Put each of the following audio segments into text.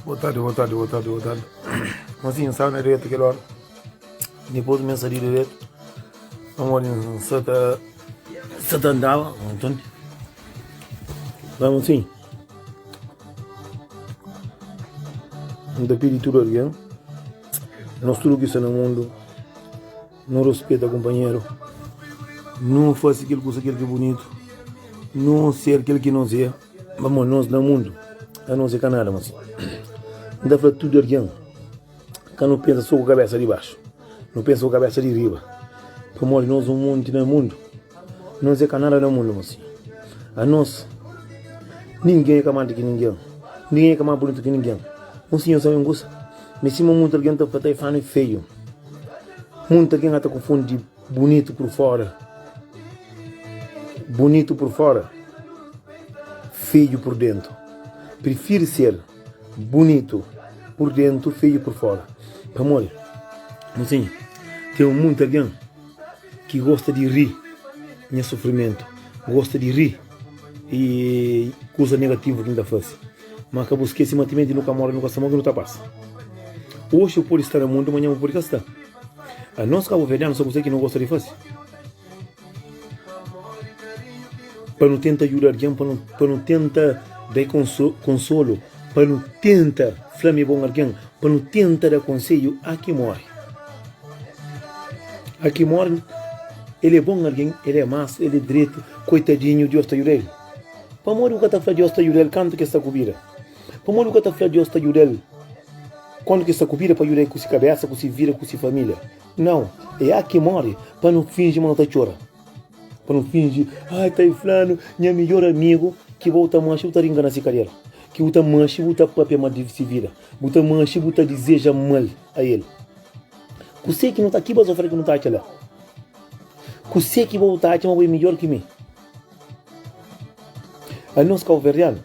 Boa tarde, boa tarde, boa tarde, boa tarde. Mozinho, sabe na direita aquela hora. Depois me saí direito. Vamos ali, só tá, só tá andava, entende? Vamos sim. Não te pedi tudo alguém. Nós tudo que está no mundo. Nu ruspeta kunpanheru, nu fase kel kusa kel ki bunitu, nu ser kel ki nos é, pamodi nos na mundu anos é ka nada mas. N ta fla tudu algen, ka nu pensa so ku kabesa di baxu, nu pensa ku kabesa di riba, pamodi nos un monti na mundu, nos é ka nada na mundu mas. Anos, ningen é ka más di ki ningen, ningen é ka más bunitu ki ningen. Un sinhor sabe un kusa? Mi sima monti algen ta fla ta e fanu e feiu. Monti algen ata konfundi bunitu por fora, bunitu por fora, feiu por dentu. Prifiri ser bunitu por dentu, feiu por fora. Pamodi, mosinhu, ten monti algen ki gosta di ri nha sufrimentu, gosta di ri i kuza negativu ki N ta fase. Ma ka bu skese ma timenti nu ka móre nu ka sta ma ki nu ta pasa. Oxi bu pode sta na mundu, manhan bu pode ka sta. Anos kabuverdianu sa kuzê ki nu gosta di fase? Pa nu tenta djuda algen, pa nu, pa nu tenta da konsolu, pa nu tenta fla ma é bon algen, pa nu tenta da konsedju, a ki móre. A ki móre, el é bon algen, el é mansu, el é dretu, koitadinhu, Deus ta djuda el. Pamodi bu ka ta fla Deus ta djuda-l kantu ki el sta ku vida? Pamodi bu ka ta fla Deus ta djuda-l kantu ki el sta ku vida pa djuda-l ku se kabésa, ku se vida, ku se família? Nau, é a ki móre pa nu finji ma nu ta txora, pa nu finji, ai, ta fla-nu nha midjór amigu ki bo ta manxe bu ta rinka na se kadera, ki bu ta manxe bu ta pâpia mal di se vida, bu ta manxe bu ta dizeja mal a el. Kuzê ki nu ta, ki bazofera ki nu ta atxa la? Kuzê ki bo ta atxa ma bo é midjór ki mi? Anos kauverdianu,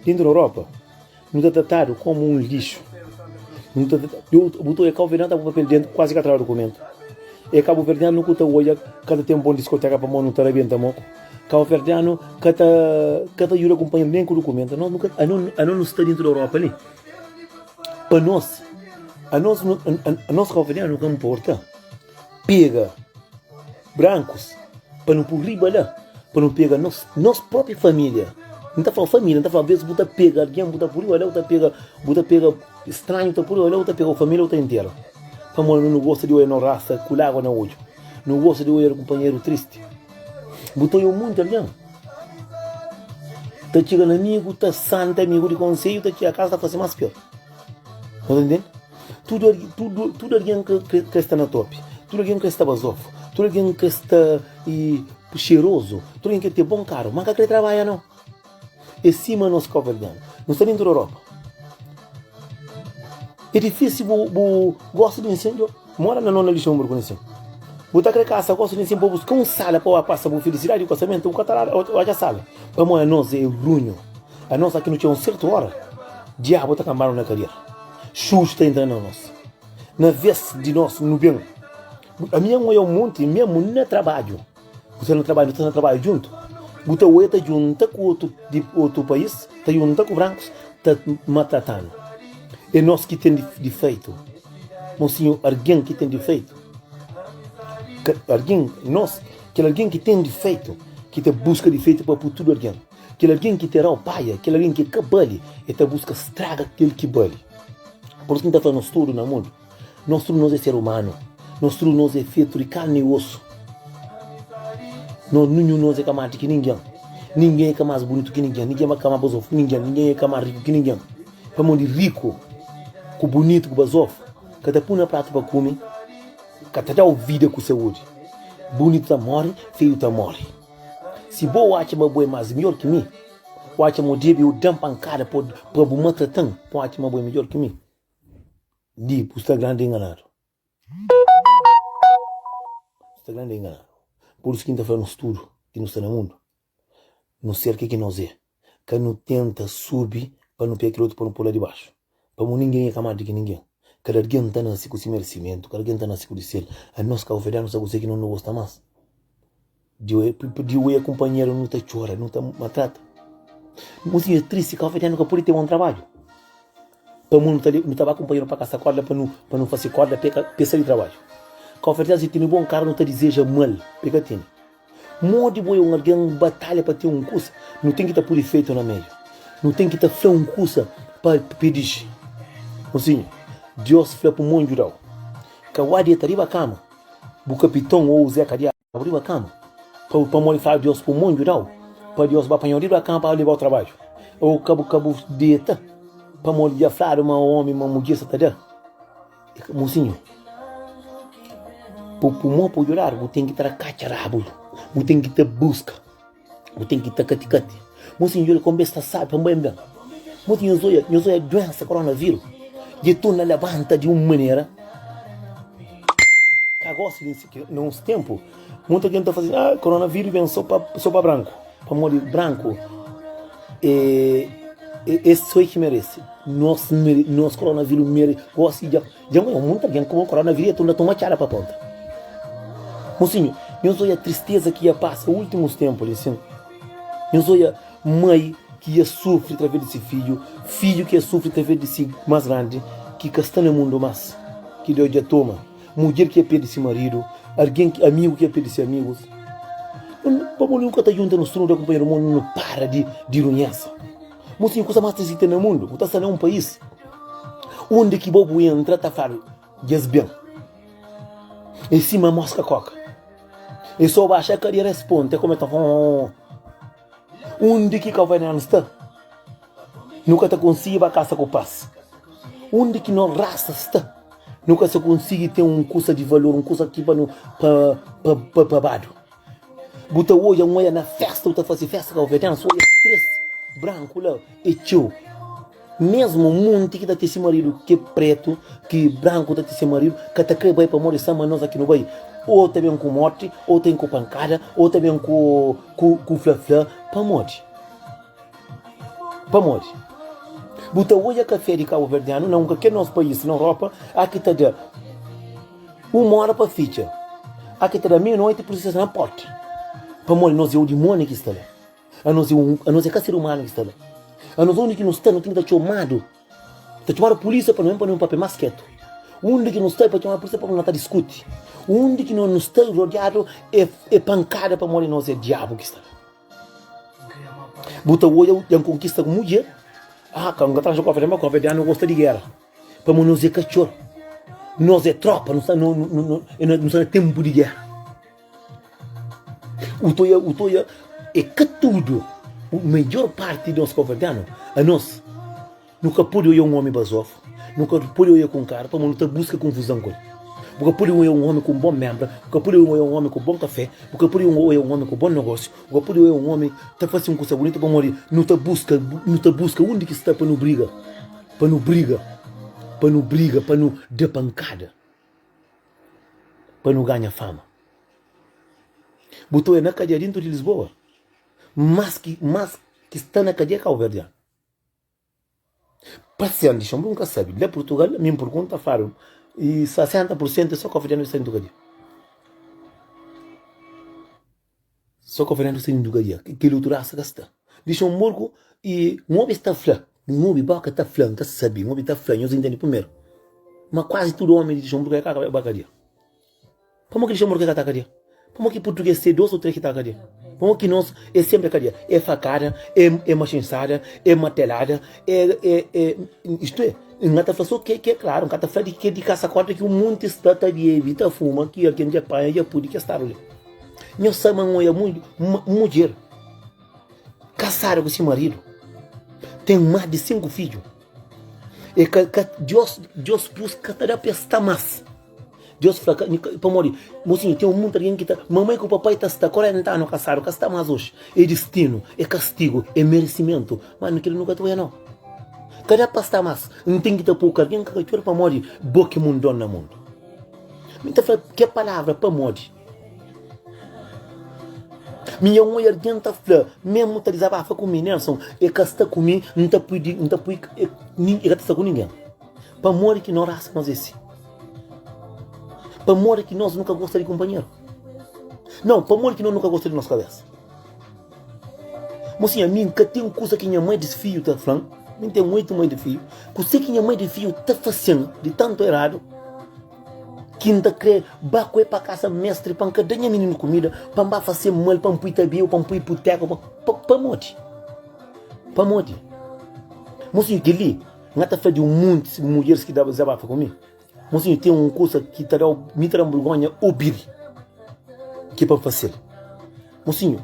dentru di Europa, nu ta tratadu komu un lixu. Nu ta Bu ta oja kauverdianu ta pui papel dentu, kuazi ka tra dukumentu. E kabuverdianu ku ta oja ka ta ten bon diskoteka pamodi nu ta rabenta moku. Kauverdianu ka ta ka ta juda kunpanheru nen ku dukumentu. Anos nu ka anos nu sta dentru di Europa li pa nos anos anos kauverdianu ka nporta. Pega brancos pa nu pui riba la pa nu pega nos nos propi familia N ta fla familia N ta fla ves bu ta pega algen bu ta pui riba la bu ta pega bu ta pega stranhu ta pui riba la bu ta pega familia bu ta intera pamodi nu gosta di oja no rasa ku lagua na odju nu gosta di oja kunpanheru tristi bu ta oja monti algen ta txiga na amigu ta santa amigu di konsedju ta txiga kasa ta fase mas pior. Bu ta ntende? Tudu tudu tudu algen kre kre sta na topi, tudu algen kre sta bazofu, tudu algen kre sta i xerozu, tudu algen kre ten bon karu, ma ka kre trabadja nau. É sima nos kabuverdianu, nu sta dentu di Europa. É difísil bu bu gosta di insendiu, mora na nona Luxemburgu na sin. Bu ta kre kasa, gosta di insendiu, pa buska un sala pa ba pasa bu filisidadi di kasamentu, bu ka ta odja sala, pamodi anos é runhu. Anos aki nu txeu un sertu ora, diabu ta kanba-nu na kadera. Xuxu ta entra na nos. Na ves di nos nu ben. Ami N oia un monti memu na trabadju. Bu sta na trabadju, nu sta na trabadju djuntu. Bu ta oia ta djunta ku otu di otu país, ta djunta ku brankus, ta maltrata-nu. É nos ki ten difeitu. Mosinhu, argen ki ten difeitu, argen, nos, kel argen ki ten difeitu, ki ta buska difeitu pa pui tudu argen. Kel algen ki ta ra-u paia, kel algen ki ka bali, el ta buska straga kel ki bali. Pur isu ki N ta fla nos tudu na mundu, nos tudu nos é ser umanu, nos tudu nos é fetu di karni i osu. Nos ninhun nos é ka más di ki ningen, ningen é ka más bunitu ki ningen, ningen é ka más bazofu ki ningen, ningen é ka más riku ki ningen. Pamodi riku ku bunitu ku bazofu ka ta pui na pratu pa kume, ka ta da-u vida ku saúdi. Bunitu ta móre, feiu ta móre. Si bo atxa ma bo é más midjór ki mi, bu atxa ma bu debe eu da-m pankada pa pa bu maltrata-m, pa bu atxa ma bo é midjór ki mi, di bu sta grandi enganadu. Bu sta grandi enganadu. Pur isu ki N ta fla nos tudu ki nu sta na mundu, nu ser ke ki nos é. Ka nu tenta subi pa nu pega kel otu pa nu pô la di baxu. Pamodi ningen é ka más di ki ningen. Kada algen ta nase ku si meresimentu, kada algen ta nase ku di sel. Anos kabuverdianu sabe kuzê ki nos nu gosta más? Di oia kunpanheru nu ta txora, nu ta maltrata. Mosinhu é tristi, kabuverdianu ka pode ten bon trabadju. Pamodi nu ta nu ta ba kunpanheru pa kasa korda pa nu pa nu fase korda pa e ka pa e sai di trabadju. Kauverdianu si tene bon kara nu ta dizeja mal pa e ka tene. Modi bo é un algen batalha pa ten un kusa, nu ten ki ta pui difeitu na meiu. Nu ten ki ta fla un kusa pa pa e dixi. Mosinhu, Dios fla pa mon djudau. Ka wá deta riba kama, bu kapiton ou Zé Kadiabu riba kama, pa pamodi fla Dios pa mon djudau, pa Dios ba panhau riba kama pa lebau trabadju. Ou ka bu ka bu deta pamodi dja fladu ma omi ma mudjer sa ta da. Mosinhu, pa bu mo pa djudadu bu ten ki tra katxa rabu, bu ten ki ta buska, bu ten ki ta kati-kati. Mosinhu, djobe konbes ta sabi pa N bai N ben. Mosinhu, nhos odja, nhos odja duensa koronavirus dja torna labanta di un manera ka gosi na uns tenpu. Munta algen ta fla asin, ah, koronavirus ben so pa so pa branku, pamodi branku é é so é ki merese. Nos mere nos koronavirus mere gosi dja dja munta algen ku koronavirus ya tunda toma txada pa ponta. Mosinhu, nhos odja tristeza ki ya pasa ultimus tenpu li sin. Nhos odja mai ki ya sufri através di si fidju, fidju ki ya sufri através di si mas grandi ki ka sta na mundu mas, ki Deus dja toma. Mudjer ki é perde si maridu, algen ki, amigu ki é perde si amigus. Pamodi nu ka ta djunta nos tudu nu da kunpanheru mon nu para di di runhesa. Mosinhu, kusa más tristi ki ten na mundu, bu ta sta na un país undi ki bo bu entra ta fladu dja-s ben. É sima moska koka. É so baxa kadera es ponta, é kome ta fla. Undi ki kauverdianu sta, nu ka ta konsigi ba kasa ku pas. Undi ki nos rasa sta, nu ka sa konsigi ten un kusa di valor, un kusa ki pa nu pa pa pa pa badu. Bu ta odja un oia na festa, bu ta fase festa kauverdianu, su oia 3 branku la é txeu. Mesmu munti ki ta ten si maridu ki é pretu, ki branku ta ten se maridu, ka ta kre bai pamodi sa ma nos aki nu bai, ô ta ben ku morti, ô ta ben ku pankada, ô ta ben ku ku ku fla-fla, pamodi? Pamodi? Bu ta odja kafé di kabuverdianu na un kalker nos país na Europa, a ki ta da uma ora pa fitxa, a ki ta da meia noiti pulisia sta na porta, pamodi nos é o dimoni ki sta la. Anos é un, anos é ka ser umanu ki sta la. Anos undi ki nu sta, nu ten ki ta txomadu, ta txomadu pulisia pa nu ben pa nu papia mas ketu. Undi ki nu sta é pa txomadu pulisia pa nu ta diskuti. Undi ki nu sta rodiadu é, é pankada pamodi nos é diabu ki sta la. Bu ta odja dja N konkista ku mudjer, ah, ka N ka ta ranja kofe, ma kofe di anu gosta di gera. Pamodi nos é katxor, nos é tropa, nu sta, nu, nu, nu, nu sta na tenpu di gera. U ta oia, u ta oia, é ka tudu, maior parti di nos kabuverdianu, anos, nu ka pode oia un omi bazofu, nu ka pode oia ku un kara, pamodi nu ta buska konfuzon ku el. Bu ka pode oia un omi ku un bon menbra, bu ka pode oia un omi ku bon kafé, bu ka pode oia un omi ku bon nogósiu, bu ka pode oia un omi ta fase un kusa bunitu, pamodi nu ta buska, nu ta buska undi ki sta pa nu briga, pa nu briga, pa nu briga, pa nu da pankada. Pa nu ganha fama. Bu ta oia na kadia dintu di Lisboa mas ki mas ki sta na kadia kauverdianu. Pasian di xon bu ka sabi la Purtugal mi n'purgunta fladu i 60 pur sentu é so kauverdianu ki sta dintu kadia. So kauverdianu ki sta dintu kadia kel otu rasa ka sta. Di Luxemburgo i N obi es ta fla, N obi boka ta fla, N ka sabi, N obi ta fla, nhos intende primeru, ma kuazi tudu omi di Luxemburgo é ka ba kadia. Pamodi ki Luxemburgo é ka ta kadia? Pamodi ki purtuges se dos o tres ki ta kadia? Pamodi ki nos é senpri kadia? É fakada, é maxinsada, é matelada, é, é, é, istu é, N ka ta fla so ke ke klaru, N ka ta fla di ke di kasa korta ki un monti sta ta bebe, ta fuma, ki algen dja panha, dja pudi ke stadu li. Nhos sabe ma N oia mudjer. Kasadu ku si maridu, ten más di 5 fidju. E ka, ka, Dios, Dios pus ka ta da pa es sta más. Dios fla, ka, pamodi, mosinhu, ten munti algen ki ta, mamai ku papai ta sta 40 anu kasadu, ka sta más oxi. É distinu, é kastigu, é meresimentu. Má nu kel-li nu ka ta oia nau. Ka da pa sta más. N ten ki ta pô ku algen ka ka txora pamodi bo ki mundon na mundu. Mi ta fla ke palavra pamodi. Mi nha oi algen ta fla, mesmu ta dizabafa ku mi, Nelson, e ka sta ku mi, N ta pui di, N ta pui, e, e ka ta sta ku ningen. Pamodi ki no rasa nos é si? Pamodi ki nos nu ka gosta di kunpanheru? Não, pamodi ki nos nu ka gosta di nos kabesa? Mosinha, mi N ka ten kusa ki nha mai disfiju ta fla-m. Mi N ten 8 mai di fidju. Kuse ki nha mai di fidju ta fase-m di tantu eradu ki N ta kre ba ku el pa kasa mestri pa N ka da nha mininu kumida, pa N ba fase mal, pa N pui ta bebe, pa N pui puteka, pa, pamodi? Pamodi? Mosinhu, kel-li N ka ta fla di un monti mudjeris ki dizabafa ku mi. Mosinhu, ten un kusa ki ta da-u, mi ta da-m burgonha obi-l ki pa N fase-l. Mosinhu,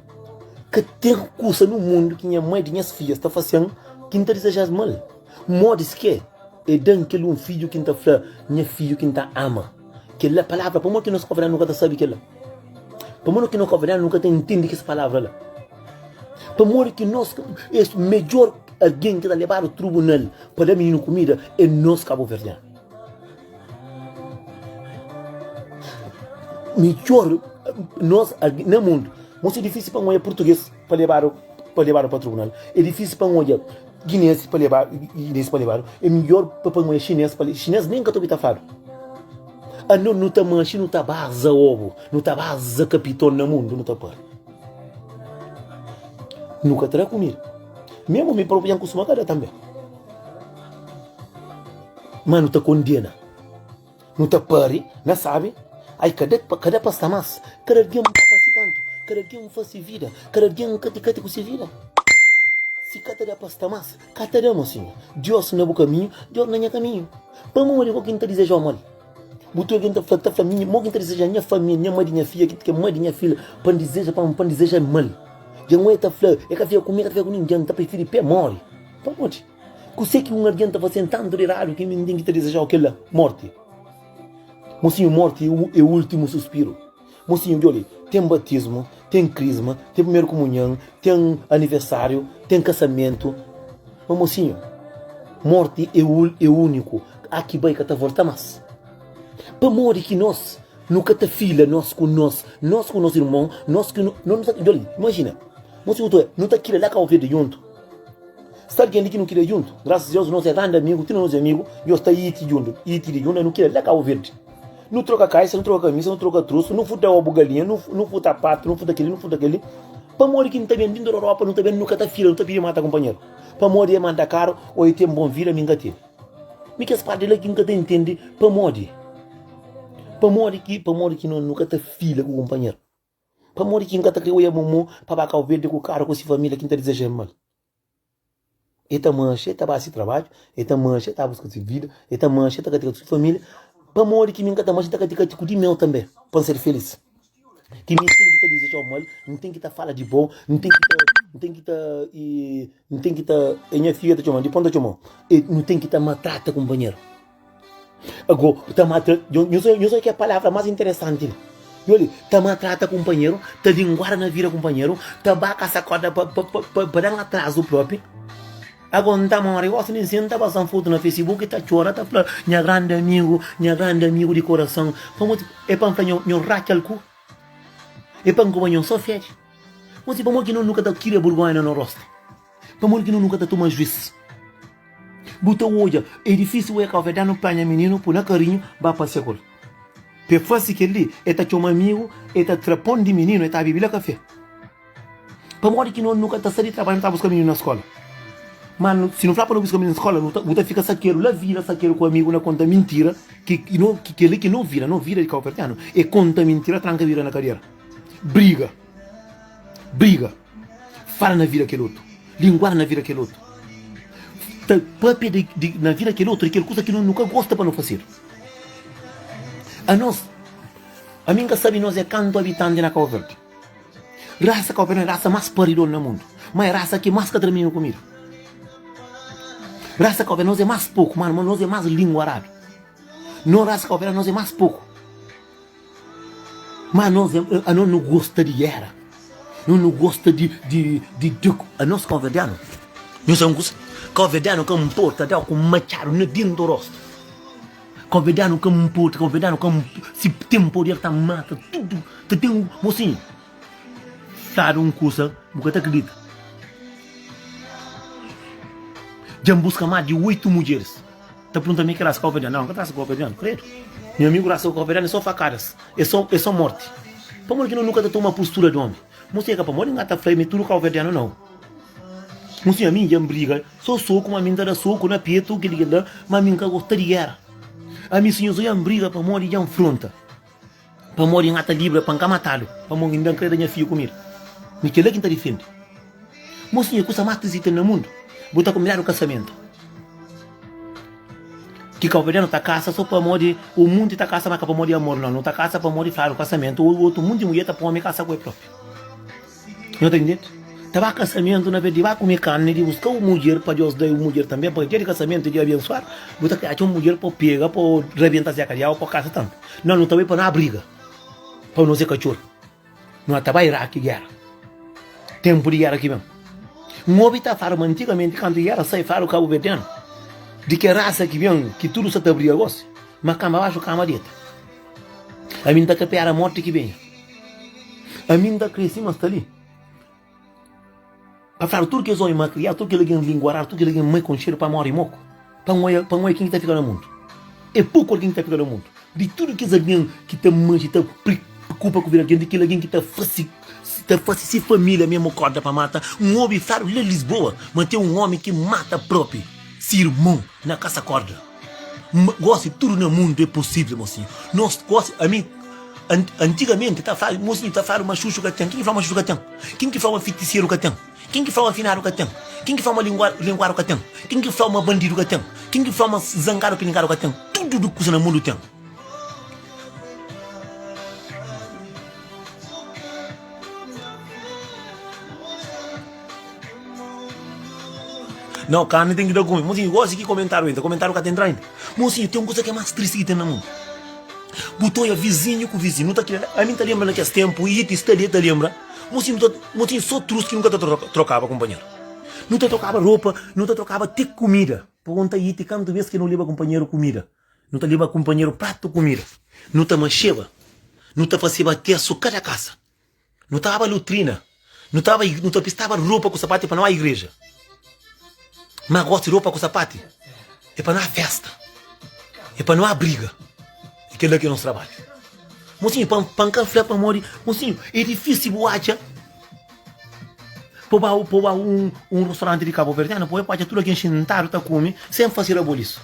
ka ten kusa nu mundu ki nha mai di nhas fidjas ta fase-m ki N ta dizeja-s mal. Modis ke e da-m kel un fidju ki N ta fla nha fidju ki N ta ama. Kel-la palavra, pamodi ki nos kabuverdianu nu ka ta sabe kel-la? Pamodi ki nos kabuverdianu nu ka ta intende kes palavra la? Pamodi ki nos, es medjor algen ki ta lebadu trubunal pa da mininu kumida é nos kabuverdianu? Midjor nos na mundu. Mosi é difísil pa N odja purtugês pa lebadu pa lebadu pa trubunal. É difísil pa N odja guinense pa leba guinense pa lebadu. É midjor pa pa N odja xinês pa xinês nen ka ta obi ta fladu. Anos nu ta manxe nu ta baza obu, nu ta baza kapiton na mundu nu ta pari. Nu ka ta da kumida. Mesmu mi propi dja N kustuma ka da tanbe. Ma nu ta kondena, nu ta pari, na sabi, ai kada kada pa sta mas, kada algen ba pa si kantu, kada algen fasi vida, kada algen kati kati ku si vida. Si ka ta da pa sta mas, ka ta da, mosinhu. Dios na bu kaminhu, Dios na nha kaminhu. Pamodi bo ki N ta dizejau mal? Bu tu algen ta fla, ta fla mi, mo ki N ta dizeja nha família, nha mai di nha fia, ki mai di nha filha, pa N dizeja, pa N dizeja mal. Dja N oia ta fla, e ka fika ku mi, e ka ta fika ku ningen, N ta prifiri pa e mori. Pamodi? Kuse ki un algen ta fase tantu di eradu ki ningen ki ta dizejau kel-la? Morti. Mosinhu, morti é últimu suspiru. Mosinhu, djobe, ten batismu, ten krisma, ten primeru kumunhan, ten aniversáriu, ten kasamentu. Ma mosinhu, morti é úniku, a ki bai ka ta volta más. Pamodi ki nos nu ka ta fila nos ku nos, nos ku nos irmon, nos ku nos, djobe, imajina, mosinhu, nu ta kila la Kau Verdi djuntu. Sta algen li ki nu kria djuntu? Grasas a Deus nos é grandi amigu, ti nos é amigu, Deus ta iti djuntu, iti di djuntu, nu kria la Kabu Verdi. Nu troka kaisa, nu troka kamisa, nu troka trusu, nu futa obu galinha, nu nu futa patu, nu futa keli, nu futa keli. Pamodi ki nu ta ben dintu di Europa, nu ta ben nu ka ta fila, nu ta pidi mata kunpanheru. Pamodi e manda karu o e ten bon vida, mi N ka tene. Mi kes parti la ki N ka ta intende pamodi. Pamodi ki, pamodi ki no nu ka ta fila ku kunpanheru. Pamodi ki N ka ta kre oia Momo pa ba Kau Verdi ku karu ku si familia ki N ta dizeja-l mal? E ta manxe, e ta ba si trabadju, e ta manxe, e ta buska si vida, e ta manxe, e ta katika ku si familia. Pamodi ki mi N ka ta manxe, N ta katika ku di meu tanbe, pa N ser felis? Ki mi N ten ki ta dizejau mal, N ten ki ta fala di bo, N ten ki ta, N ten ki ta, N ten ki ta, e nha fia ta txoma-m, dipos N ta txoma-u, e nu ten ki ta maltrata kunpanheru. Ago, ta maltrata, nhos odja ki é palavra más interesanti li. Nhos ta maltrata kunpanheru, ta linguada na vida kunpanheru, ta ba kasa korda pa, pa, pa, pa, pa da-m atrazu propi. Ago, N ta móre gosi nin si N ta pasa-m fotu na Facebook ta txora, ta fla, nha grandi amigu, nha grandi amigu di korason. Pamodi, é pa N fla nho, nho ratxa-l ku, é pa N koba nho so fedi. Modi, pamodi ki no nu ka ta kria burgonha na no rostu? Pamodi ki no nu ka ta toma juis? Bu ta odja, é difísil oja kauverdianu panha mininu pui na karinhu ba pasia ku el. Pa e fase kel-li, e ta txoma amigu, e ta tra pon di mininu, e ta bibi la kafé. Pamodi ki no nu ka ta sai di trabadju nu ta buska mininu na skola? Ma si nu fla pa nu buska mininu na skola, bu ta fika sakedu la vila, sakedu ku amigu na konta mintira, ki kel-li ki no vida, no vida di kauverdianu é konta mintira, tranka vida na kadera, briga. Briga, fala na vida kel otu, linguada na vida kel otu, ta papia di, di, na vida kel otu di kel kusa ki nu, nu ka gosta pa nu fasedu. Anos, ami N ka sabe nos é kantu abitanti na Kau Verdi. Rasa Kau Verdi é rasa más paridor na mundu, ma é rasa ki más ka tra mininu kumida. Rasa Kau Verdi nos é más poku, ma nos é más linguaradu. No rasa Kau Verdi nos é más poku. Ma anos anos nu gosta di gera, nos nu gosta di di di di anos kauverdianu, nhos sabe un kusa? Kauverdianu ka nporta da ku matxadu na dentu rostu, kauverdianu ka nporta, kauverdianu ka si ten poder ta mata tudu, ta ten mosinhu fladu un kusa bu ka ta kridita. Dja N buska más di 8 mudjeris. Ta pergunta mi ki rasa kauverdianu? Nau, N ka ta rasa kauverdianu, kredu. Nha amigu rasa kauverdianu é so fakadas, é so é so morti. Pamodi ki no nuka ta toma postura di omi? Mo seka pamodi N ka ta fla mi tudu kauverdianu nau. Mosinhu, ami dja N briga so soku, ma mi N ta da soku na petu, kel-li kel-la, ma mi N ka gosta di géra. Ami, sinhor, so dja N briga pamodi dja N fronta, pamodi N ata libra pa N ka matadu, pamodi inda N krê da nha fidju kumida. Mi kel-la ki N ta difende. Mosinhu, kusa más tristi ki ten na mundu, bu ta konbidadu kasamentu. Ki kauverdianu ta kasa so pamodi un munti ta kasa ma ka pamodi amor nau, nu ta kasa pamodi fladu kasamentu o otu munti mudjer ta poi omi kasa ku el propi. Nho ta intende? Ta ba kasamentu na vez di ba kume karni di buska un mudjer pa Deus da un mudjer tanbe pa dia di kasamentu dia abensuadu bu ta atxa un mudjer pa pega pa rabenta zeka di awa pa kasa tanbe. Nau nu ta bai pa no abriga pa nos e katxor. Nu ta bai Iraki géra. Ténpu di géra ki ben. N obi ta fladu ma antigamenti kantu géra sai fladu kabuverdianu di ke rasa ki ben ki tudu sa ta briga gosi ma kamba baxu kama deta. Ami N ta ka pera morti ki benha. Ami N ta kre sima sta li. Pa fladu tudu kes omi malkriadu, tudu kel algen linguaradu, tudu kel algen mai konxedu pa mori moku. Pa N oia, pa N oia ken ki ta fika na mundu. É poku algen ki ta fika na mundu. Di tudu kes algen ki ta manxe, ta preokupa ku vida di algen, di kel algen ki ta fase, ta fase se família mésmu kórda pa mata. N obi fladu la Lisboa ma ten un omi ki mata própi se irmon na kasa kórda. Ma gósi tudu na mundu é posível, mosinhu. Nos gósi, ami, antigamenti ta fladu, mosinhu, ta fladu ma xuxu ka ten. Ken ki fla ma xuxu ka ten? Ken ki fla ma fitiseru ka ten? Ken ki fla ma finadu ka ten? Ken ki fla ma linguadu ka ten? Ken ki fla ma bandidu ka ten? Ken ki fla ma zangadu pilingadu ka ten? Tudu du kusa na mundu ten. Nau, karni ten ki da kume. Mosinhu, gosi ki komentariu entra, komentariu ka ta entra inda. Mosinhu, ten un kusa ki é más tristi ki ten na mundu. Bu ta oja vizinhu ku vizinhu. Nu ta kria, ami N ta lenbra na kes ténpu, i ti sta li ta lenbra. Mosinhu, nu ta, mosinhu, sô trus ki nu ka ta trokaba kunpanheru. Nu ta trokaba ropa, nu ta trokaba ti kumida. Pergunta Iti kantu bês ki nu leba kunpanheru kumida. Nu ta leba kunpanheru pratu kumida. Nu ta manxeba, nu ta faseba tesu kada kasa. Nu ta ba lutrina, nu ta ba, nu ta pistaba ropa ku sapati pa no ba igreja. Ma gosi ropa ku sapati é pa no ba festa, é pa no ba briga. É kel-la ki é nos trabadju. Mosinhu, pa, pa N ka fla pamodi, mosinhu, é difísil bu atxa pa ba, pa ba un, un restauranti di kabuverdianu pa bu atxa tudu algen xintadu ta kume sen fase rabolisu.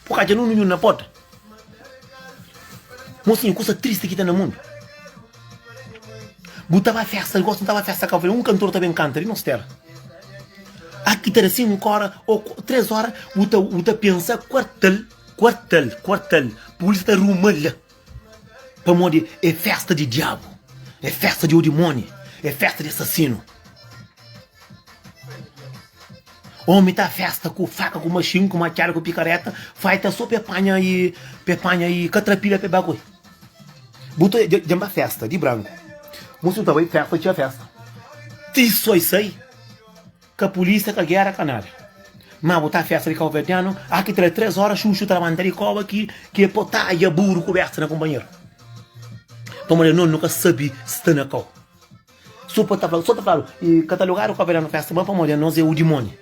Bu ka atxa nunhun na porta. Mosinhu, kusa tristi ki ten na mundu. Bu ta ba festa, gosi nu ta ba festa Cabo Verde, un kantor ta ben kanta di nos tera. Aki ta da 5 ora o 3 ora, bu ta bu ta pensa kuartal, kuartal, kuartal, pulisia ta ruma la. Pamodi é festa di diabu, é festa di odimoni, é festa di asasinu. Omi ta festa ku faka, ku maxin, ku matxadu, ku pikareta, faita so pe panha i pe panha i katrapila pe bagoi. Bu ta dja N ba festa di branku. Mosi nu ta bai festa txia festa. Ti soi sai, ka pulisia, ka gera, ka nada. Ma bu ta festa di kauverdianu, a ki tra 3 ora xuxu ta labanta di koba ki ki e po tadja buru ku besta na kunpanheru. Pamodi anos nu ka sabi sta na kau. So pa ta fla, so ta fladu, e katalogadu kauverdianu festa ma pamodi anos e u dimoni.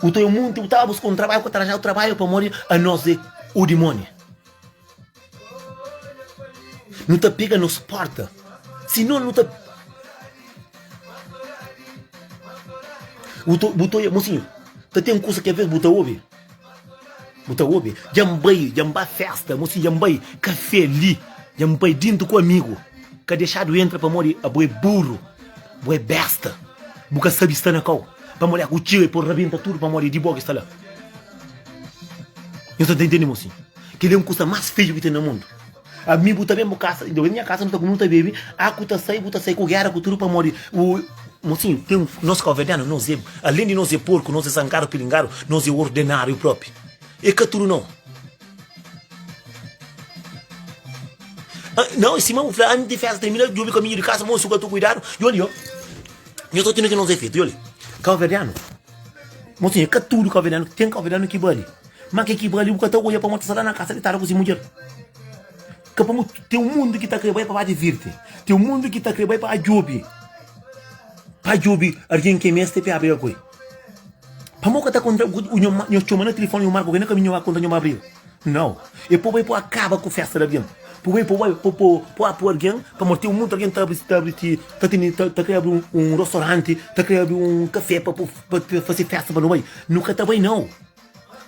U ta un munti, u ta buska un trabadju, ku ta ranjadu trabadju pamodi anos e u dimoni. Nu ta pega nos porta, sinon nu ta Bu ta, bu ta oia, mosinhu, ta ten kusa ki aves bu ta obi, bu ta obi, dja N bai, dja N ba festa, mosinhu, dja N bai kafé li, dja N bai dintu ku amigu, ka dexadu entra pamodi abo é buru, bo é besta, bu ka sabi sta na kau, pamodi aku txiga i pode rabenta tudu pamodi di bo ki sta la. Nhos ta ntende, mosinhu? Kel-li é un kusa más feiu ki ten na mundu. Ami bu ta ben bu kasa, ben nha kasa, nu ta kume, nu ta bebe, a ku ta sai, bu ta sai ku géra, ku tudu pamodi u Mosinhu, ten nos kauverdianu, nos é, alén di nos é porku, nos é zangadu, pilingadu, nos é ordenáriu propi. É ka tudu nau. Nau, sima bu fla, antis di festa termina, djobe kaminhu di kasa, mosi, ku kuidadu, djobe li, ó. Nhos ta tene ki nos é fetu, djobe li. Kauverdianu, mosinhu, é ka tudu kauverdianu, ten kauverdianu ki bali. Ma ke ki bali bu ka ta oja pamodi ta sta la na kasa ditadu ku si mudjer. Ka pamodi ten un mundu ki ta kre bai pa ba divirti, ten un mundu ki ta kre bai pa djobi, pa djobi algin ki meste pa briga ku el. Pamodi ka ta kontra nho txoma na tilifoni nho marka ku el na kaminhu nho ba kontra nho ba briga. Nau, e po bai po akaba ku festa di algin. Pa bai pa bai pa pa pa algen pamodi ten monti algen ta abri ta abri ti ta tene ta ta kre abri un un restauranti ta kre abri un kafé pa pa pa fase festa pa nu bai nu ka ta bai nau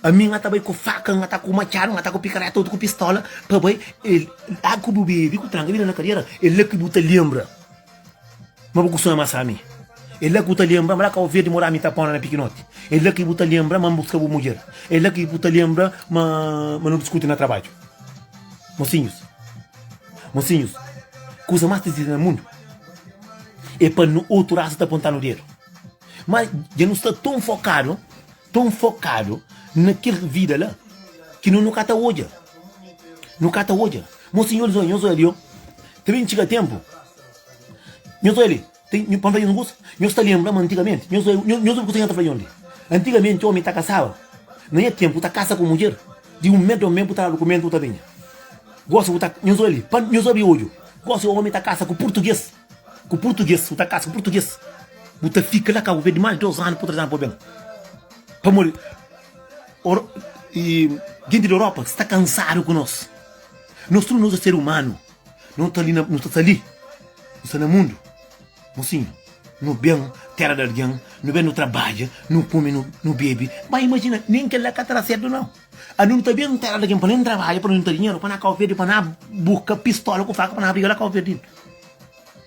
ami N ta bai ku faka N ta ku matxadu N ta ku pikareta otu ku pistola pa bai el agu ku bu bebe ku tranka bira na kadera é la ki bu ta lenbra ma bu kustuma masa ami é la ki bu ta lenbra ma la Kau Verdi mora ami ta pona na pikinoti é la ki bu ta lenbra ma N buska bu mudjer é la ki bu ta lenbra ma ma nu diskuti na trabadju. Mosinhus, mosinhus, kuza más tristi na mundu é pa nu otu rasa ta ponta-nu dedu. Má dja nu sta ton fokadu, ton fokadu na kel vida la ki nu nu ka ta odja, nu ka ta odja. Mosinhu, nhos odja, nhos odja li, ô, ta ben txiga ténpu, nhos odja li. Ten, pa N fla nhos un kusa, nhos ta lenbra ma antigamenti, nhos obi, nhos obi kusa ki N ta fla nhos li. Antigamenti omi ta kasaba, na nha tenpu, ta kasa ku mudjer, di un mes dos mes bu ta da dukumentu bu ta binha. Gosi bu ta, nhos obi li, pa nhos obi odju, gosi omi ta kasa ku purtuges, ku purtuges, bu ta kasa ku purtuges, bu ta fika la Kabu Verdi mas di dos anu pa tres anu pa ben. Pamodi oro, i jinti di Europa sta kansadu ku nos. Nos tudu nos é ser umanu, no ta li na, no ta sta li. Nu sta na mundu, mosinhu. Nu ben tera di algen, nu ben nu trabadja, nu kume, nu bebe. Ba imajina, nen kel-la ka ta da sertu nau. Anu nu ta ben tera di algen pa nen trabadja, pa nu junta dinheru, pa na Kau Verdi, pa na buska pistola ku faka pa na briga la Kau Verdi.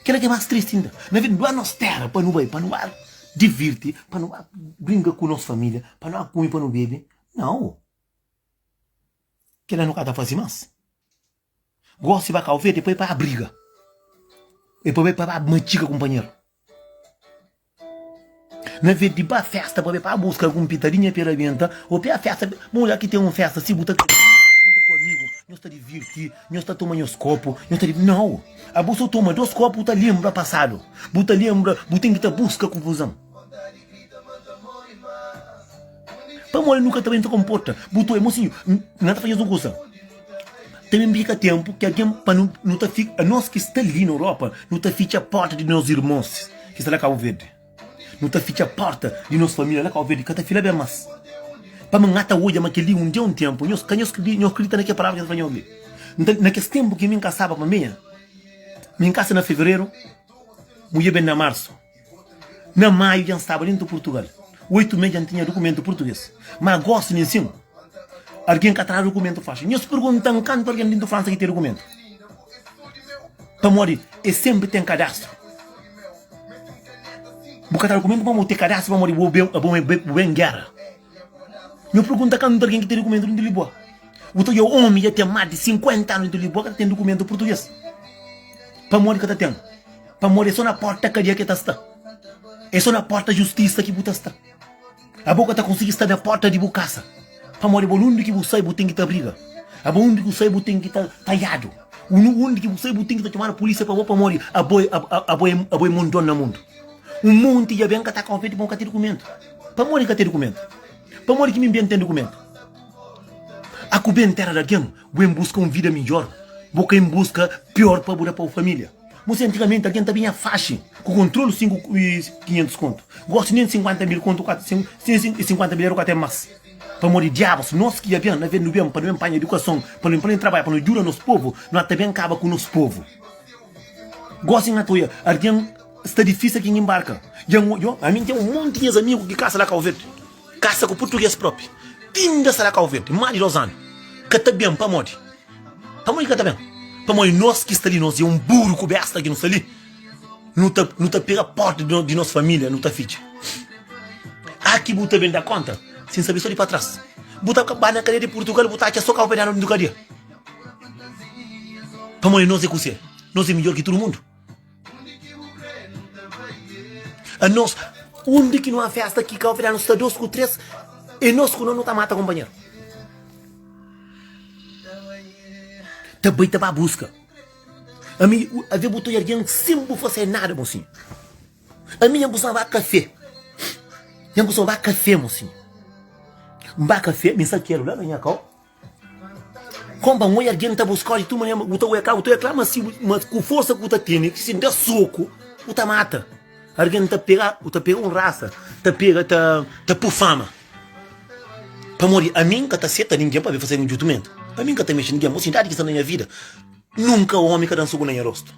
Kel-la ki é más tristi inda. Na ben ba nos tera pa nu bai, pa nu ba divirti, pa nu ba brinka ku nos familia, pa nu ba kume, pa nu bebe. Nau. Kel-la nu ka ta faze más. Gosi ba Kau Verdi é pa e pa briga, é pa bai pa ba matxiga kunpanheru. Na vez di ba festa pa bai pa buska algun pitadinha pa e rabenta, ô pa festa, bon la ki ten un festa si bu ta kontra ku amigu, nhos ta divirti, nhos ta toma nhos kopu, nhos ta divirti. Nau! Abo so toma dos kopu bu ta lenbra pasadu, bu ta lenbra, bu ten ki ta buska konfuzon. Pamodi nu ka ta ben ta konporta, bu ta oi, mosinhu, N ta fla nhos un kusa. Ta ben fika ténpu ki algen pa nu, nu ta fika, anos ki sta li na Europa, nu ta fitxa pórta di nos irmons ki sta la Kabu Verdi. Nu ta fitxa pórta di nos família la Kabu Verdi, ka ta fila ben más. Pamodi N ta odja ma kel-li un dia un ténpu, nhos ka nhos nhos kridita na kel palavra ki N ta fla nhos li. N ta, na kes ténpu ki mi N kasaba pa minha, mi N kasa na fevereru, mudjer ben na marsu. Na maiu dja N staba dentu Purtugal. Oitu mês dja N tinha dukumentu purtugês. Má gósi nen sin, algen ka tra dukumentu faxi. Nhos pergunta-m kantu algen dentu Fransa ki ten dukumentu. Pamodi es sénpri ten kadastru. Bu ka tra dukumentu pamodi bu ten kadastru pamodi bu ben, bu ben, bu ben géra. Nho pergunta kantu algen ki ten dukumentu dentu Lisboa. Bu ta odja omi dja ten más di 50 anu dentu Lisboa ka ta ten dukumentu purtugês. Pamodi ka ta ten? Pamodi é so na porta kadia ki ta sta. É so na porta justisa ki bu ta sta. Abo ka ta konsigi sta na porta di bu kasa. Pamodi bo undi ki bu sai bu ten ki ta briga. Abo undi ki bu sai bu ten ki ta taiadu. Undi ki bu sai bu ten ki ta txomadu pulisia pa bo pamodi abo abo abo é mondon na mundu. Un monti dja ben ka ta konfeti pamodi ka ten dukumentu. Pamodi ka ten dukumentu? Pamodi ki mi ben ten dukumentu? A ku ben tera di algen, bu en buska un vida midjor, bu ka en buska pior pa bu da pa bu familia. Mosi antigamenti algen ta binha faxi ku kontrolu 5 500 kontu. Gosi nen 50 mil kontu ka 50 mil eru ka ten mas. Pamodi diabus nos ki ya ben na ben nu ben pa nu ben panha edukason, pa nu ben pa nu trabadja, pa nu djuda nos povu, nu ata ben kaba ku nos povu. Gosi N ata oia algen sta difisil kin inbarka. Dja N odja, ami N ten un monti di nhas amigu ki kasa la Kau Verdi, kasa ku purtuges propi, tinda sta la Kau Verdi, mas di dos anu ka ta ben pamodi? Pamodi ki ka ta ben? Pamodi nos ki sta li, nos é un buru ku besta ki nu sta li, nu ta, nu ta pega porta di, di nos familia, nu ta fitxa. Ah, ki bu ta ben da konta, sin sabe so di pa tras. Bu ta ba na kadia di Purtugal, bu ta atxa so kabuverdianu dentu kadia. Pamodi nos é kuse? Nos é midjor ki tudu mundu? Anos, undi ki nu a festa ki kabuverdianu sta dos ku tres, é nos ku nos nu ta mata kunpanheru. Ta bai ta ba buska. Ami, ave bu ta odja algen sen bu fase nada, mosinhu. Ami nha kustuma ba kafe. Nha kustuma ba kafe, mosinhu. N ba kafe, mi sakedu la na nha kau. Konpa N odja algen ta buskau di tudu manera, bu ta odja kla, bu ta odja kla, ma si ma ku forsa ku bu ta tene, si da soku, bu ta mata. Algen ta pega, bu ta pega un rasa, ta pega ta ta pu fama. Pamodi ami N ka ta seta ningen pa ben fase-m djutumentu. Ami N ka ta mexe ningen. Mosinhu, idadi ki sta na nha vida. Nunka omi ka da-m suku na nha rostu.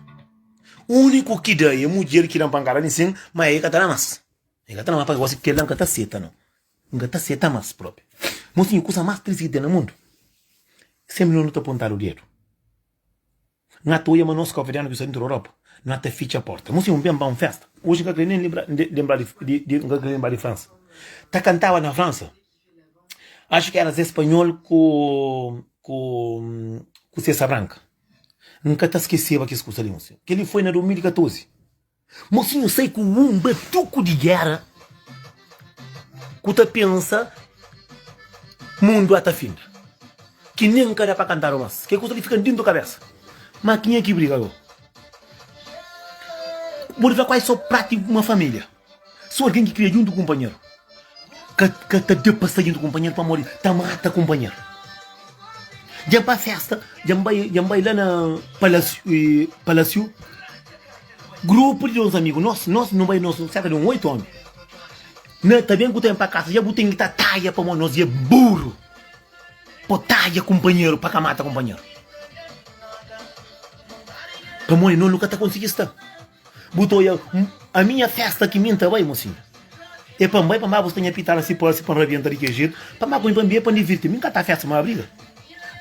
Úniku ki da é mudjer ki da-m pankada li sin, ma el ka ta da más. El ka ta da más, pabia gosi kel-la N ka ta seta nau. N ka ta seta más propi. Mosinhu, kusa más tristi ki ten na mundu, senpri nos nu ta pontadu dedu. N ata oia ma nos kauverdianu ki sta dentru di Europa, nu ata fitxa porta. Mosinhu, N ben pa un festa, oji N ka kre nen lenbra di, N ka kre lenbra di Fransa. Ta kantaba na Fransa, axu ki era Zé Spanhol ku ku ku Cesa Branca. N ka ta skeseba kes kusa li, mosinhu. Kel-li foi na 2014. Mosinhu sai ku un batuku di géra ku ta pensa mundu ata finda. Ki nen ka da pa kantadu mas. Kel kusa li fika dintu kabesa. Ma kenha ki briga go? Bu di fla kuazi so prati uma familia. So algen ki kria djuntu ku kunpanheru ka ka ta da pa sta djuntu ku kunpanheru pamodi ta mata kunpanheru. Dja N ba festa, dja N bai dja N bai la na palasiu palasiu grupu di nos amigu nos nos nu bai nos serka di un oitu omi na ta ben ku ta ben pa kasa dja bu ten ki ta taia pamodi nos é buru po taia kunpanheru pa ka mata kunpanheru pamodi nos nu ka ta konsigi sta. Bu ta oia a minha festa ki mi N ta bai, mosinhu. É pa N bai pa N ba buska nha pitala si parse pa N rabienta di kel jetu, pa N ba kumi pa N bebe pa N divirti. Mi N ka ta festa ma briga.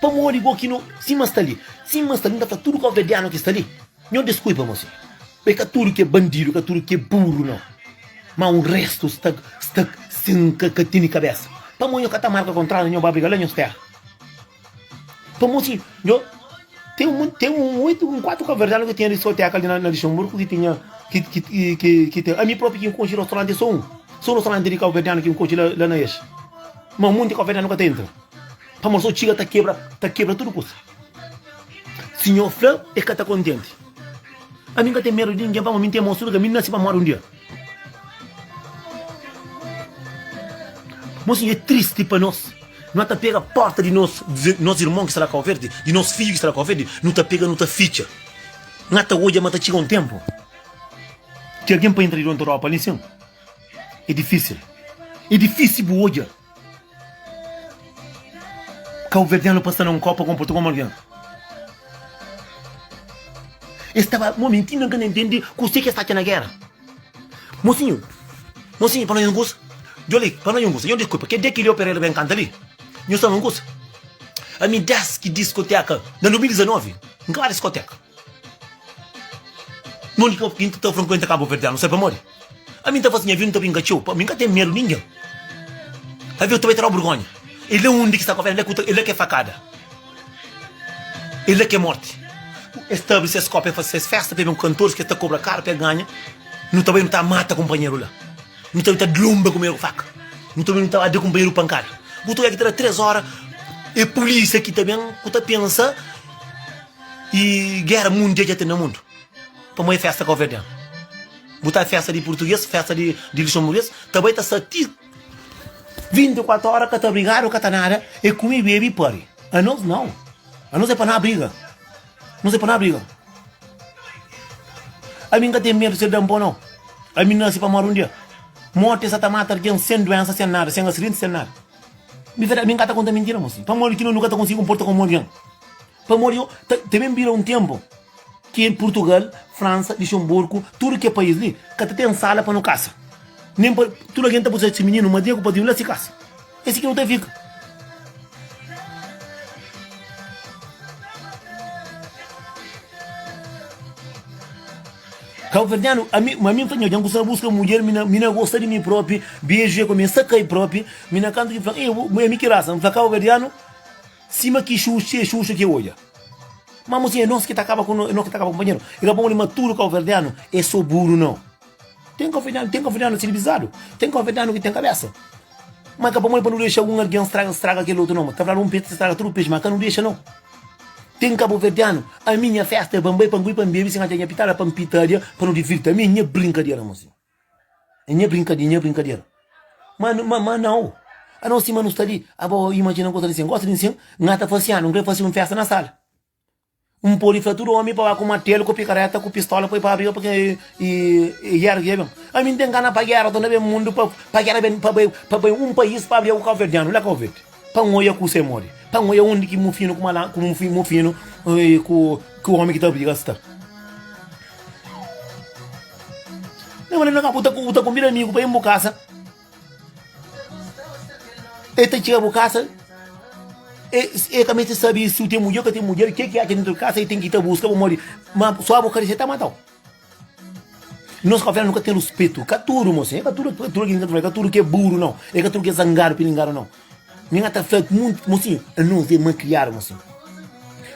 Pamodi go ki no sima sta li, sima sta li N ta fla tudu kauverdianu ki sta li, nho diskuipa mosinhu. É ka tudu ki é bandidu, ka tudu ki é buru nau. Ma un restu sta sta sin ka ka tene kabesa. Pamodi nho ka ta marka kontratu nho ba briga la nhos tera. Pamodi nho Ten un ten un oitu un kuatu kabuverdianu ki tinha diskoteka li na na Luxemburgo ki tinha ki ki ki ki ten ami propi ki N konxe restauranti é so un so un restauranti di kabuverdianu ki N konxe la la na es ma munti kabuverdianu ka ta entra pamodi so txiga ta kebra ta kebra tudu kusa si nho fla e ka ta kontenti ami N ka ten medu di ningen pamodi mi N ten mostra tudu ka mi N nasi pa mori un dia Mosinhu é tristi pa nos. Nu ta pega porta di nos nos irmon ki sta la Kau Verdi, di nos fidju ki sta la Kau Verdi, nu ta pega nu ta fitxa. N ta odja ma ta txiga un tempu ki algen pa entra di dentru Europa li sin é difisil. É difisil bu odja kauverdianu pa sta na un kopu pa konporta komu algen. Es ta ba, mo minti-m, N ka ta intende kuse ki es ta atxa na gera. Mosinhu, mosinhu, pa no un kusa. Djoli, pa no un kusa. Nho diskulpa, kel dia ki Leo Pereira ben kanta li, nho sabe un kusa? Ami des ki diskoteka na 2019, N ka ba diskoteka. Noni ki N ta frenkuenta Kabu Verdianu, sabe pamodi? Ami N ta fasi nha vida, N ta brinka txeu, mi N ka ten medu ningen. Avi, ta bai tra-u burgonha. E la undi ki sta Kabu Verdi, e la ki é fakada. El la ki é morti. Es ta abri ses kopa, es fase ses festa pa es ben ku kantoris ki es ta kobra karu pa es ganha. Nu ta bai nu ta mata kunpanheru la. Nu ta bai ta dlumba kunpanheru ku faka. Nu ta bai nu ta da kunpanheru pankada. Bu ta oja ki ta da 3 ora e pulisia ki ta ben ku ta pensa e gera mundial dja ten na mundu. Pamodi festa kauverdianu. Bu ta festa di purtuges, festa di luxemburgues, ta bai ta sta ti 24 ora ka ta brigadu, ka ta nada, e kume, bebe i pari. Anos nau. Anos é pa na briga. Nos é pa na briga. Ami N ka ten medu si el da-m pó nau. Ami N nase pa móre un dia. Morti sa ta mata algen sen duénsa, sen nada, sen asidenti, sen nada. Di verdadi, ami N ka ta konta mintira, mosi. Pamodi ki no nu ka ta konsigi konporta komu algen? Pamodi yo ta ta ben bira un ténpu ki Purtugal, Fransa, Luxemburgu, tudu ke país li ka ta ten sala pa no kasa. Nen pa tudu algen ta buska si mininu, madrinha ku padrinhu la si kasa. É si ki nu ta fika. Kabuverdianu, ami, ma mi N fla, nho, dja N kusa buska mudjer, mi na, mi na gosta di mi propi, beju é ku mi, N sta kai propi, mi na kantu ki fla, ei, bu, é mi ki rasa, N fla kabuverdianu, sima ki xuxu, é xuxu ki odja. Ma mosinhu, é nos ki ta kaba ku, é nos ki ta kaba ku kunpanheru. E ka pamodi ma tudu kabuverdianu é so buru, nau. Ten kabuverdianu, ten kabuverdianu sivilizadu, ten kabuverdianu ki ten kabesa. Ma ka pamodi pa nu dexa un algen straga straga kel otu nau. Ta fladu un pexi ta straga tudu pexi, ma ka nu dexa nau. Ten kabuverdianu, ami nha festa é pa N bai pa N kui pa N bebe, si N atxa nha pitada pa N pitadia pa nu divirti. Ami é nha brinkadera mosinhu. É nha brinkadera, nha brinkadera. Ma ma ma nau. Anos sima nu sta li, abo imajina N gosta di sen, gosta di sen, N ata fasi anu, N kre fasi un festa na sala. N pode fla tudu omi pa ba ku martelu, ku pikareta, ku pistola pa i pa briga pa ke i gera ki ben. Ami N ten gana pa gera, ta na ben mundu pa pa gera ben pa bai pa bai un pais pa briga ku kauverdianu la Kau Verdi. Pa N oia kusa e modi. Pa N oia undi ki mufinu ku malan ku mufinu ku. Ki omi ki ta briga sta. Na manera na bu ta bu ta konbida amigu pa in bu kasa. E ta txiga bu kasa, e e ka meste sabe si u ten mudjer o ka ten mudjer, ke ki atxa dentru di kasa e ten ki ta buska pamodi ma so abo ka disa e ta matau. Nos kafé nu ka ten ruspetu, ka tudu mosinhu, e ka tudu ka tudu algin ka tudu ki é buru nau, e ka tudu ki é zangadu pilingadu nau. Mi ka ta fla muntu mosinhu, anos é malkriadu mosinhu.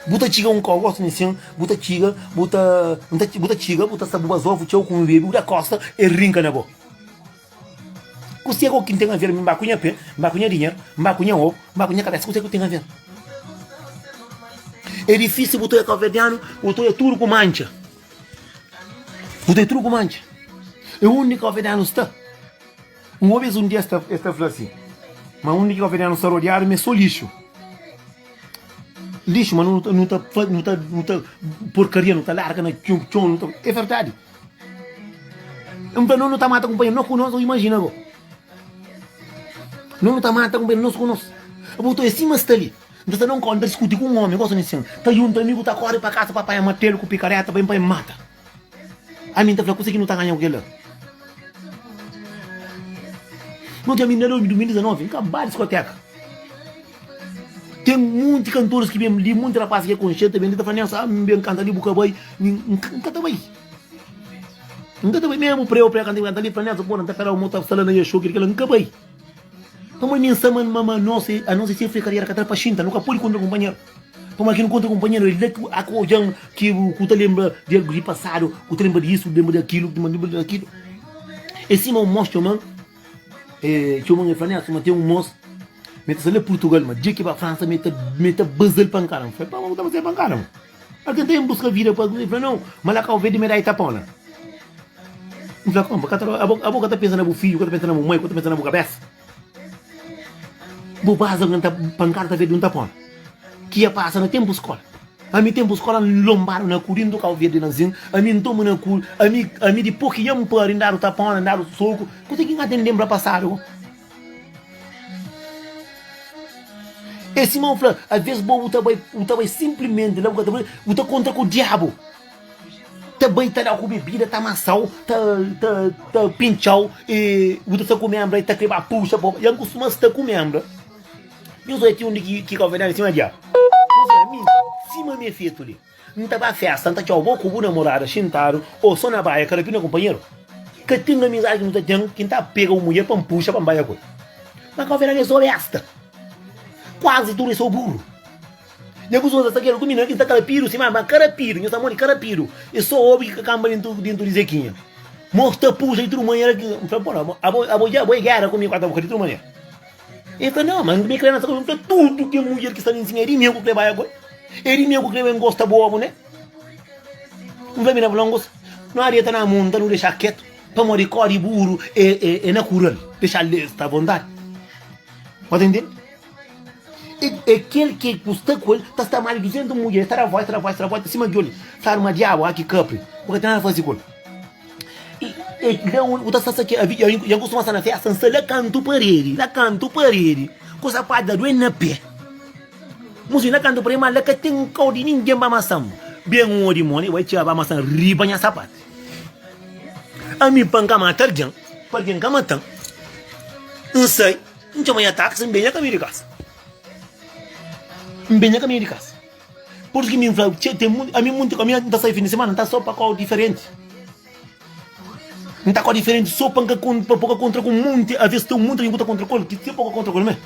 Bu ta txiga un kau gosi nisin, bu ta txiga bu ta bu ta txiga bu ta sta bu bazofu txeu ku un bebe bu da kosta e rinka na bo. Kuse ku ki ten aver mi ba ku nha pe, N ba ku nha dinheru, N ba ku nha obu, N ba ku nha kabesa, kuse ku ten aver? É difísil bu ta oja kauverdianu, bu ta oja tudu ku mantxa. Bu ta oja tudu ku mantxa. É undi kauverdianu sta. Un obi es un dia es ta es ta fla si, ma undi ki kauverdianu sta rodiadu ma é so lixu. Lixu, ma nu nu ta nu ta nu ta porkaria nu ta larga na txon txon nu ta é verdadi. N fla, no nu ta mata kunpanheru, no ku nos, imajina go. No nu ta mata kunpanheru, nos ku nos. Bu ta oja sima sta li. N ta sta na un kónta, N ta diskuti ku un ómi, gosta di sin. Ta junta amigu, ta kóre pa kasa pa panha martelu ku pikareta pa ben pa e mata. Ami N ta fla, kuse ki nu ta ganha ku kel-la? No dja mi na 2019, N ka ba diskoteka. Ten munti kantoris ki ben li, munti rapaz ki é konxedu ta ben li ta fla, Nelson, ah, N ben kanta li, bu ka bai. N ka ta bai. N ka ta bai mesmu preu preu kanta kanta li fla Nelson pô N ta pera mo ta sta la na nha show kel kel N ka bai pamodi mi N sa ma ma ma nos é anos é sen frikadera ka ta da pa xinta nu ka pode kontra kunpanheru pamodi ki nu kontra kunpanheru é la ki a ku odjan ki ku ta lenbra di algu di pasadu ku ta lenbra di isu ku ta lenbra di akilu ku ta lenbra di akilu é sima un mos txoman e txoman e fla Nelson ma ten un mos mi ta sta la Purtugal ma dia ki ba Fransa mi ta mi ta baza-l pankada N fla pamodi bu ta baza-l pankada mo. Algen ta ben buska vida pa El fla, Nau, ma la kau verde me da itapona. N fla, Konpa, ka ta abo, abo ka ta pensa na bu fidju, ka ta pensa na bu mai, ka ta pensa na bu kabesa. Bu baza algen ta pankada ta verde un tapona. Ki ia pasa na tempu skola. Ami tempu skola N lombadu na ku dintu kau verde na zin, ami N toma na ku, ami, ami dipos ki dja N pari N dadu tapona, N dadu soku. Kusa ki N ka ten lenbra pasadu go. É sima bu fla, alvês bo bu ta bai, bu ta bai sinplimenti la bu ka ta bai, bu ta kontra ku diabu. Ta bai ta da ku bebida, ta masa-u, ta ta ta pintxa-u e bu ta sta ku membra e ta kre ba puxa pa bo. Nha kustuma sta ku membra. Nhos odja ti undi ki ki Kau Verdianu é sima diabu. Nhos odja mi, sima mi é fetu li. N ta ba festa, N ta txau bo ku bu namorada xintadu ô so na baia kada pina kunpanheru. Ka ten amizadi ki nu ta ten ki N ta pega un mudjer pa N puxa pa N baia ku el. Ma kau verdadi é so besta. Kuazi tudu é so buru. Nha kuzon ta sta kera ku mi na ki N sta karapidu sima ma karapidu, nha sta modi karapidu. É so obi ki ka kanba dentu dentu di Zekinha. Mo ta puxa di tudu manera ki N fla, Pora, abo abo dja abo é gera ku mi ku ata bu ka di tudu manera. El fla, Nau, ma mi kre na sta ku. N fla, Tudu ke mudjer ki sta li nsin é di mi ku kre bai ku el. É di mi ku kre bai ngosta bobu, ne? N fla, Mi na fla ngos, no arieta na monta, nu dexa ketu, pamodi kori buru é, é, é na kural, dexa el sta vontadi. Bo ta intende? É, é kel ki ku sta ku el, ta sta mais di 200 mudjer, ta da volta, ta da volta, ta da volta, sima ki oli. Fladu ma diabu, aki kapri, bu ka ten nada faze ku el. Bu ta sta sa ki Dja N kustuma sta na festa N sta la kantu paredi La kantu paredi Ku sapatu ta due na pe Musi la kantu paredi Ma la ka ten kau di ningen ba masa-m Ben un o dimoni bai txiga ba masa-m riba nha sapatu Ami pa N ka mata algen Pa algen ka mata-m N sai N txoma nha taksi N ben nha kaminhu di kasa N ben nha kaminhu di kasa. Pur isu ki mi fla, txeu ten munti, ami munti, ami N ta sai fin di semana, N ta so pa kau diferenti. N ta kau diferenti so pa N ka pa ka kontra ku munti, aves ten munti algen ku ta kontra ku el, ki se pa ka kontra ku el mé.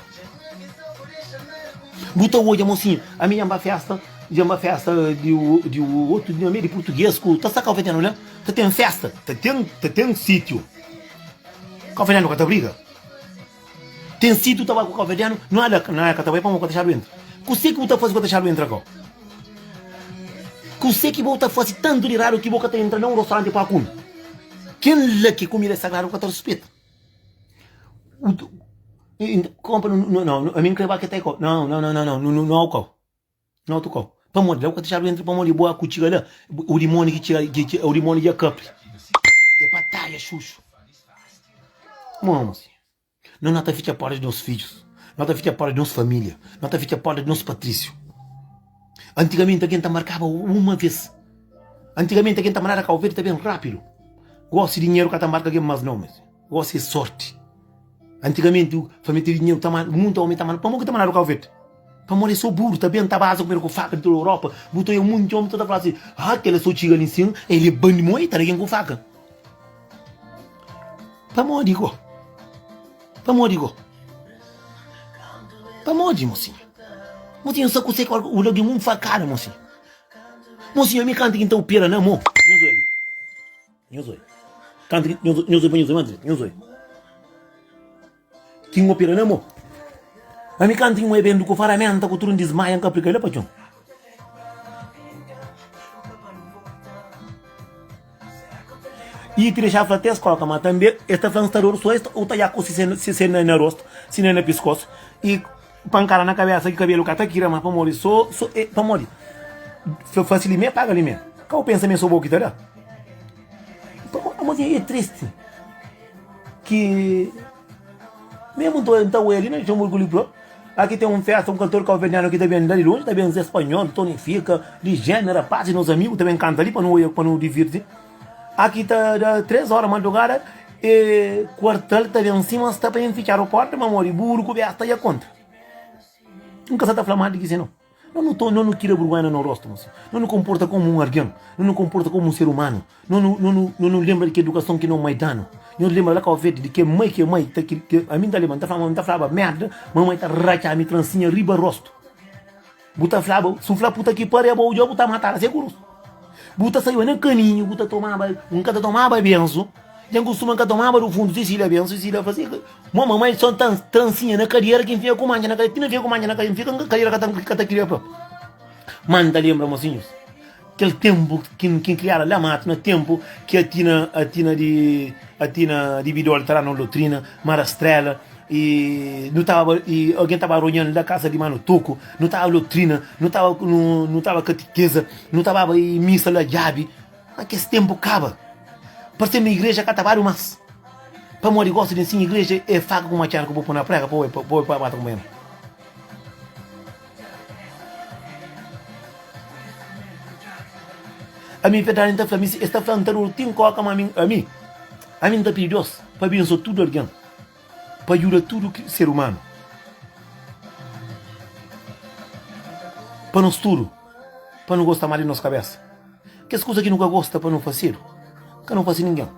Bu ta odja mosinhu, ami dja N ba festa, dja N ba festa di di otu di ami di purtuges ku ta sta kau fetenu la, ta ten festa, ta ten ta ten sitiu. Kau fetenu ka ta briga. Ten situ ta bai ku kauverdianu no ala na ka ta bai pamo ka ta xadu entra. Kuse ki bu ta fasi ku ka ta xadu entra kau? Kuse ki bo ta fasi tantu di radu ki bo ka ta entra na un restauranti pa kume? Ken la ki kumida é sagradu bu ka ta rispita? Konpa no no ami n kre ba ke ta kau no no no no no no kau. Na otu kau. Pamodi la bu ka ta dexadu entra pamodi bo ku txiga la o dimoni ki txiga ki txiga o dimoni dja kapri. É batalha xuxu. Mamos. No na ta fitxa porta di nos fidjus. No ta fitxa porta di nos familia. No ta fitxa porta di nos patrísiu. Antigamenti algen ta markaba uma vez. Antigamenti algen ta mandada Kau Verdi ta ben rapidu. Gosi dinheru ka ta marka algen mas nau mes. Gosi é sorti. Antigamenti família ten dinheru ta manda munti omi ta manda. Pamodi ki ta mandadu Kau Verdi? Pamodi é so buru ta ben ta baza kumedu ku faka di tudu Europa. Bu ta oia munti omi ta ta fla si, ah kela so txiga li sin, el é bandi mo e ta da algen ku faka. Pamodi go? Pamodi go? Pamodi, mosinhu? Mosinhu, sa kuse ki u da algen un fakada, mosinhu? Mosinhu, ami kantu ki N ta opera na mo. Nhos oi ali. Nhos oi. Kantu ki, nhos, nhos oi pa nhos oi, mas nhos oi. Ki N opera na mo. Ami kantu ki N oi bendu ku faramenta ku tudu N dismaia, N ka aplika la pa txon. I ti dexa fla tes koka ma tanbe es ta fla N sta dodu so es ta ta ya ku si se na rostu si na piskosu i pankada na kabesa ki kabelu ka ta kira ma pamodi so so e pamodi fla fasi li me paga li me ka bu pensa ma e so bo ki ta da pamodi e tristi ki Mesmu nton el ta oia li na Luxemburgo li fla, Aki ten un festa, un kantor kauverdianu ki ta ben la di lonji, ta ben Zé Spanhol, Tony Fika, di Jeme, rapazis, nos amigu ta ben kanta li pa nu oia, pa nu divirti. Aki ta da 3 ora madrugada e kuartal ta ben sima sta pa infitxadu porta, pamodi buru ku besta ia kontra. N ka sa ta fla mal di ki se nau. No nu to, no nu tira burgonha na no rostu, mosi. No nu konporta komu un algen, no nu konporta komu un ser umanu. No nu, no nu, no nu lenbra di ki edukason ki no mai danu. No lenbra la Kau Verdi di ke mai ki mai ta ki, ki ami nta lenbra, nta flaba, nta flaba merda, mamai ta ratxa mi transinha riba rostu. Bu ta flaba, su fla puta ki pari abo djo bu ta mataba seguru. Bu ta saiba na kaminhu, bu ta tomaba, un ka ta tomaba bensu. Dja N kustuma ka tomaba do fundu Sisília bensu, Sisília fla si, mo mamai so ta transinha na kadiera ki N fika ku mancha na kadiera, ti na fika ku mancha na kadiera, N fika na kadiera ka ta ka ta kiria propi. Ma N ta lenbra mosinhus, kel tenpu ki N ki N kriadu la matu, na tenpu ki a tina a tina di a tina di bidol ta da no lotrina, mara strela, i nu taba i algen taba ronhan la kasa di manu Tuku, nu taba lotrina, nu taba nu nu taba katikeza, nu ta baba i misa la djabi. Ma kes tenpu kaba. Parse ma igreja ka ta badu mas. Pamodi gosi di nsina igreja e faka ku matxadu ku bu pui na prega pa oi pa mata kunpanheru. Ami verdadi N ta fla, mi si es ta fla N ta duru tin koka ma ami ami ami N ta pidi Deus pa abensoa tudu algen, pa djuda tudu ser umanu, pa nos tudu pa nu gosta mas di nos kabesa. Kes kuza ki nu ka gosta pa nu fasedu, ka nu fase ningen.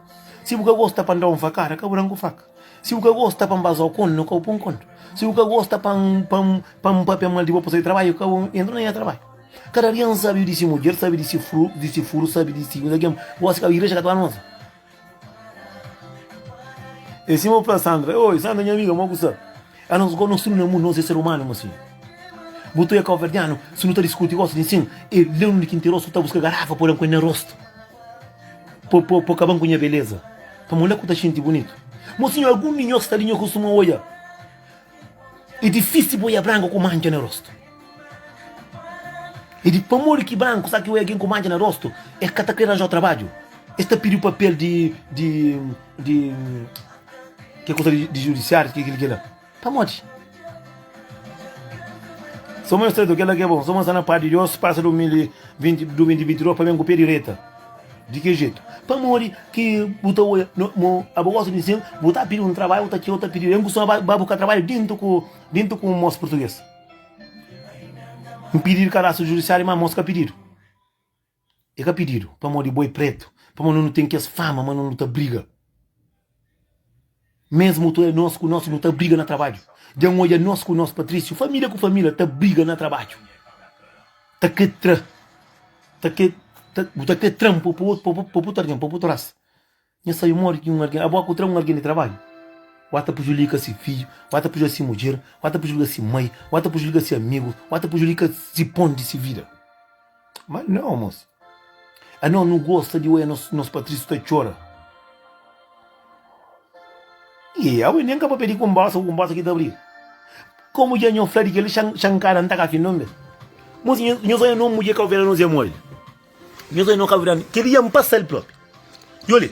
Si bu ka gosta pa N da-u un fakada, ka bu da-m ku faka. Si bu ka gosta pa N baza-u kondu, ka bu pô-m kondu. Si bu ka gosta pa N pa N pa N papia mal di bo pa sai di trabadju, ka bu entra na nha trabadju. Kada algen sabe di si mudjer, sabe di si fru di si furu, sabe di si kuza ki gosi ka igreja ka ta ba nosa. É sima bu fla Sandra, oi Sandra nha amiga, mo ku sta? Anos go nos tudu na mundu, nos é ser umanu, mosinhu. Bu ta oia kauverdianu, si nu ta diskuti gosi di nsin, é leunu di kintirosu ta buska garafa pa da-m ku el na rostu, pa pa pa kaba-m ku nha beleza, pamodi la ku ta xinti bunitu. Mosinhu, algun di nhos sta li, nhos kustuma oia? É difísil bu oia branku ku mantxa na rostu. É di pamodi ki branku sa ki oia algen ku mantxa na rostu, es ka ta kre ranja-u trabadju. Es ta pidi-u papel di di di ke kusa di di judisiáriu, ke kil kila. Pamodi? Sô ma eu kela ki é bon. Sô ma sta na paz di Deus, pasa 2020, 2022 pa ben ku pé direita. Di ki jetu? Pamodi ki bu ta oia no mo abo gosta di nsin, bu ta pidi un trabadju, bu ta txeu ta pidi. N kustuma ba ba buka trabadju dintu ku dintu ku un mos purtuges. N pididu kadastru judisiáriu, ma mos ka pididu. E ka pididu pamodi bo é pretu, pamodi nu ten kes fama ma nu ta briga. Mesmu tu é nos ku nos nu ta briga na trabadju. Dja N odja nos ku nos Patrício, família ku família ta briga na trabadju. Ta kre tra, ta kre ta, bu ta kre tra-m pa pa pa pa otu algen, pa otu rasa. Nha sabe modi ki un algen, abo ku tra un algen di trabadju, wa ta prejudika si fidju, wa ta prejudika si mudjer, wa ta prejudika si mai, wa ta prejudika si amigus, wa ta prejudika si pon di si vida. Ma nau, mos. Anos nu gosta di oia nos, nos patrísiu ta txora. I awe nen ka papia di konbosa ku konbosa ki ta briga. Komu dja nho fla di kel-li, xankada N ta ka fin nonbe. Mos, nhos oia no mudjer ka vera nos é modi. Nhos oi no kabuverdianu, kel dia N pasa-l propi. Nhos li,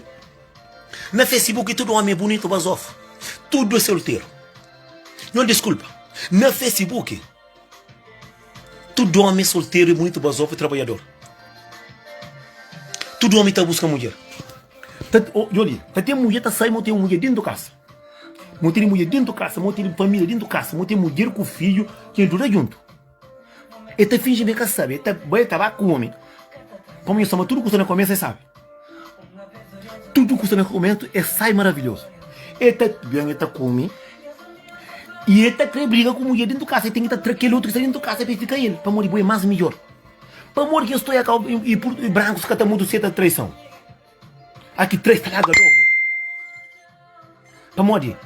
na Facebook tudu omi é bunitu bazofa, tudu é solteru. Nhos diskulpa, na Facebook. Tudu omi solteru e bunitu bazofu e trabadjador. Tudu omi ta buska mudjer. Ta, djobi, ta ten mudjer ta sai, ma ten mudjer dentu kasa. Ma ten mudjer dentu kasa, ma ten familia dentu kasa, ma ten mudjer ku fidju ki ta dura djuntu. E ta finji ma e ka sabe, e ta bai ta ba ku omi. Pamodi nhos sama tudu ku sta na komesu e sabe. Tudu ku sta na komesu e sai maravilhosu. E ta ben e ta kume i e ta kre briga ku mudjer dentu kasa, e ten ki ta tra kel otu ki sta dentu kasa pa e fika el, pamodi bo e mas midjor. Pamodi ki es toi akau i i brankus ka ta mutu seta traison? Aki trai sta larga logu. Pamodi?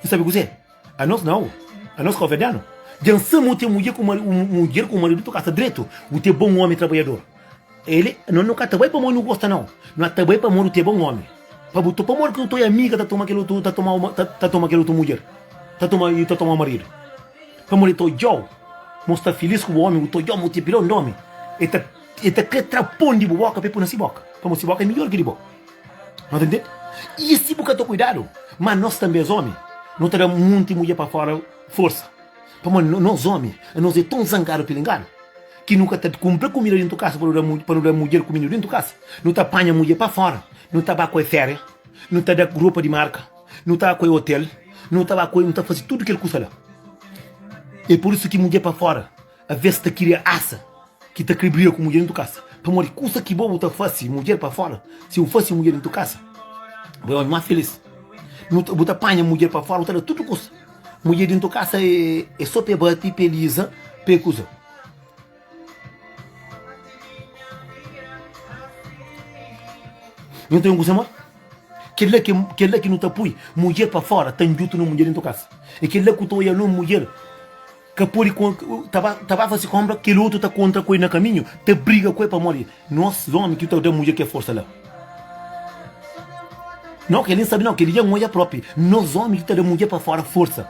N sabe kuzê? Anos nau. Anos kauverdianu. Dja N sa ma u ten mudjer ku maridu, mudjer ku maridu tu kasa dretu, u ten bon omi trabadjador. Ele, no no ka ta bai pamodi nu gosta nau. No ta bai pamodi u ten bon omi. Pa bu pamodi ki u toi amiga ta toma kel otu, ta toma ta toma kel otu mudjer, ta toma ta toma maridu. Pamodi e ta odjau ma bu sta filis ku bu omi, bu ta odjau ma bu ten pilon di omi, e ta e ta kre tra pon di bu boka pa e pui na si boka, pamodi si boka é midjor ki di bo. No ta ntende? I si bu ka ta kuidadu, ma nos tanbe es omi, no ta da munti mudjer pa fora forsa, pamodi nos omi, anos é ton zangadu pilingadu, ki nu ka ta kunpra kumida dintu kasa pa nu da pa nu da mudjer ku mininu dintu kasa, nu ta panha mudjer pa fora, nu ta ba ku e feria, nu ta da ropa di marka, nu ta ba ku e otel, nu ta ba ku e, nu ta fasi tudu kel kusa la. É pur isu ki mudjer pa fora aves ta kria asa ki ta kre briga ku mudjer dintu kasa. Pamodi kusa ki bo bu ta fasi mudjer pa fora, si bu fasi mudjer dintu kasa, bu é omi más filis. Nu ta, bu ta panha mudjer pa fora, bu ta da tudu kusa. Mudjer dintu kasa é, é so pa e bati, pa e liza, pa e kusa. Nhu ta un kusa ma? Kel-la ki, kel-la ki nu ta pui mudjer pa fora ta ndjutu na mudjer dintu kasa. É kel-la ku ta oia no mudjer ka pode ta ba, ta ba fase konpra, kel otu ta kontra ku el na kaminhu, ta briga ku el pamodi nos omi ki ta da mudjer kel forsa la. Nau, kel-li N sabe nau, kel-li dja N oja propi. Nos omi ki ta da mudjer pa fora forsa.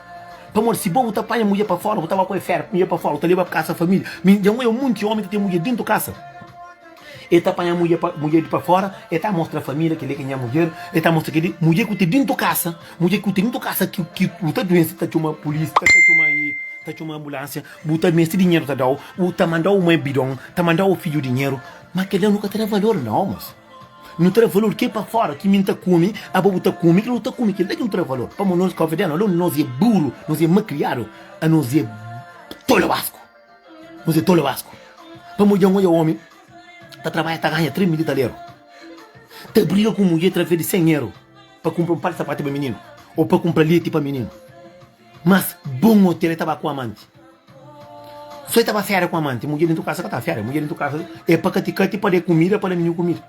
Pamodi si bo bu ta panha mudjer pa fora, bu ta ba ku el fera, mudjer pa fora, bu ta leba kasa familia. Mi dja N oja munti omi ta ten mudjer dentu kasa. El ta panha mudjer pa mudjer di pa fora, el ta mostra familia kel-li ki é nha mudjer, el ta mostra kel-li. Mudjer ku ten dentu kasa, mudjer ku ten dentu kasa ki ki bu ta duense ta txoma pulisia, ta txoma ta txoma anbulansia, bu ta meste dinheru ta dau, bu ta mandau mai bidon, ta mandau fidju dinheru, ma kel-la nu ka ta da valor nau mos. Nu ta da valor kel pa fora ki mi N ta kume, abo bu ta kume, kel otu ta kume, kel-la ki nu ta da valor. Pamodi nos kabuverdianu, alô nos é buru, nos é makriadu, anos é tolobasku. Nos é tolobasku. Pamodi dja N odja omi ta trabadja ta ganha 3 mil di taleru, ta briga ku mudjer traves di 100 eru pa kunpra un par di sapatu pa mininu o pa kunpra leti pa mininu. Mas bon otel e ta ba ku amanti. So e ta ba feria ku amanti. Mudjer dentu kasa ka ta feria. Mudjer dentu kasa e pa kati-kati pa da kumida pa da mininu kumida.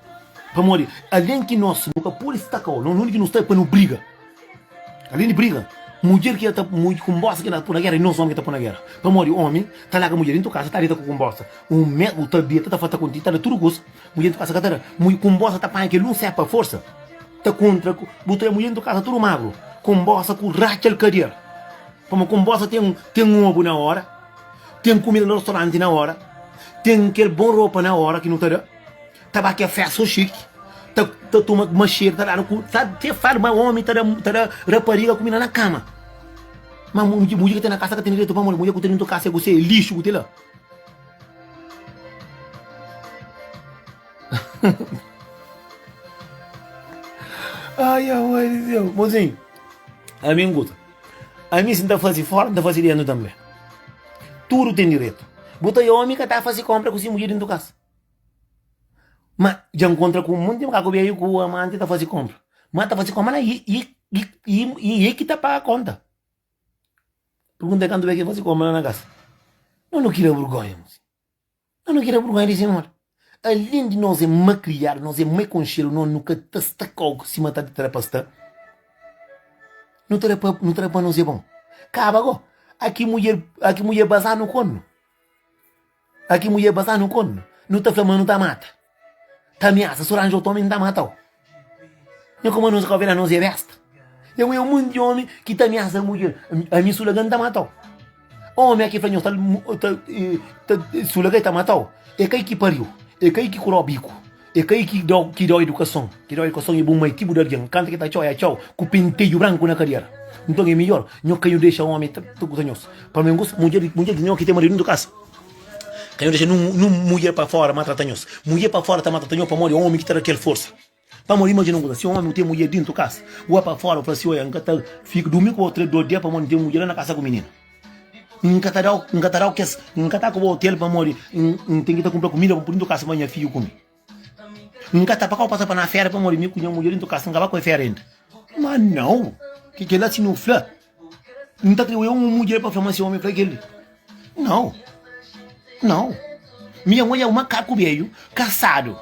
Pamodi alen ki nos nu ka pode sta kau, nos ki nu sta e pa nu briga. Alén di briga, mudjer ki ta kunbosa ki ta pui na gera, i nos omi ki ta pui na gera. Pamodi omi ta larga mudjer dentu kasa, ta dita ku kunbosa un mes, u ta dita, ta fla, ta konti, ta da tudu kusa, mudjer dentu kasa ka ta da. Kunbosa ta panha kel un sepa forsa, ta kontra, bu ta oja mudjer dentu kasa tudu magru, kunbosa ku ratxa-l kadera. Pamodi kunbosa ten ten obu na ora, ten kumida na restauranti na ora, ten kel bon ropa na ora ki nu ta da. Ta ba ke festa so xiki ta ta toma maxeru ta dadu ku ta te fala ma omi ta da ta da rapariga kumida na kama ma mudjer ki ten na kasa ka ten direitu pamodi mudjer ku ten dentu kasa é gose é lixu ku ten la ai amor di Deus mozinho ami N gusta ami si N ta fasi fora N ta fasi dentu tambe tudu ten direitu bu ta omi ka ta fasi konpra ku si mudjer dentu kasa. Ma dja nkontra ku munti makaku beiu ku amanti ta fasi konpra. Ma ta fasi konpra la i i i i i ki ta paga konta. Pergunta kantu bes ki fasi konpra la na kasa. No no kria burgonha mosi. No no kria burgonha di sinhor. Alén di nos é makriadu, nos é mai konxedu, no nu ka ta sta kau sima ta ta da pa sta. Nu ta da pa nu ta da pa nos é bon. Kaba go, aki mudjer aki mudjer bazanu kornu. Aki mudjer basa-nu kornu. Nu ta fla ma nu ta mata. Ta amiasa, su ranja otu omi, N ta mata-u. Nha kuma nos ka bira nos é besta. Nha kuma é un monti omi ki ta amiasa mudjer. Ami su laga N ta mata-u. Omi aki fla nhos ta ta su laga e ta mata-u. E kai ki pariu, e kai ki kura-u biku, e kai ki da-u ki da-u edukason. Ki da-u edukason e bu mai ti bu da algen. Kantu ki ta atxa-u, e atxa-u ku penteju branku na kadera. Nton é midjor nho ka nho dexa omi ta kuza nhos. Pa mi, mudjer di nho ki ten maridu dentu kasa. Ka nho dexa nun mudjer pa fora maltrata nhos. Mudjer pa fora ta maltrata nho pamodi omi ki ta da kel forsa. Pamodi imajina un kuza, si omi ten mudjer dintu kasa, bu bai pa fora bu fla si, oia, N ka ta fika durmi ku bo 3, 2 dia pamodi N ten mudjer la na kasa ku mininu. N ka ta dau, N ka ta dau kes, N ka ta ku bo otel pamodi N ten ki ta kunpra kumida pa N pui dintu kasa pa nha fiju kume. N ka ta pa kau pasa pa na fera pamodi mi ku nha mudjer dintu kasa N ka ba ku e fera inda. Ma nau, ki kila si nu fla. N ta kre un mudjer pa fla ma si omi fla kel-li. Nau, nau. Mi dja N odja un makaku bedju kasadu,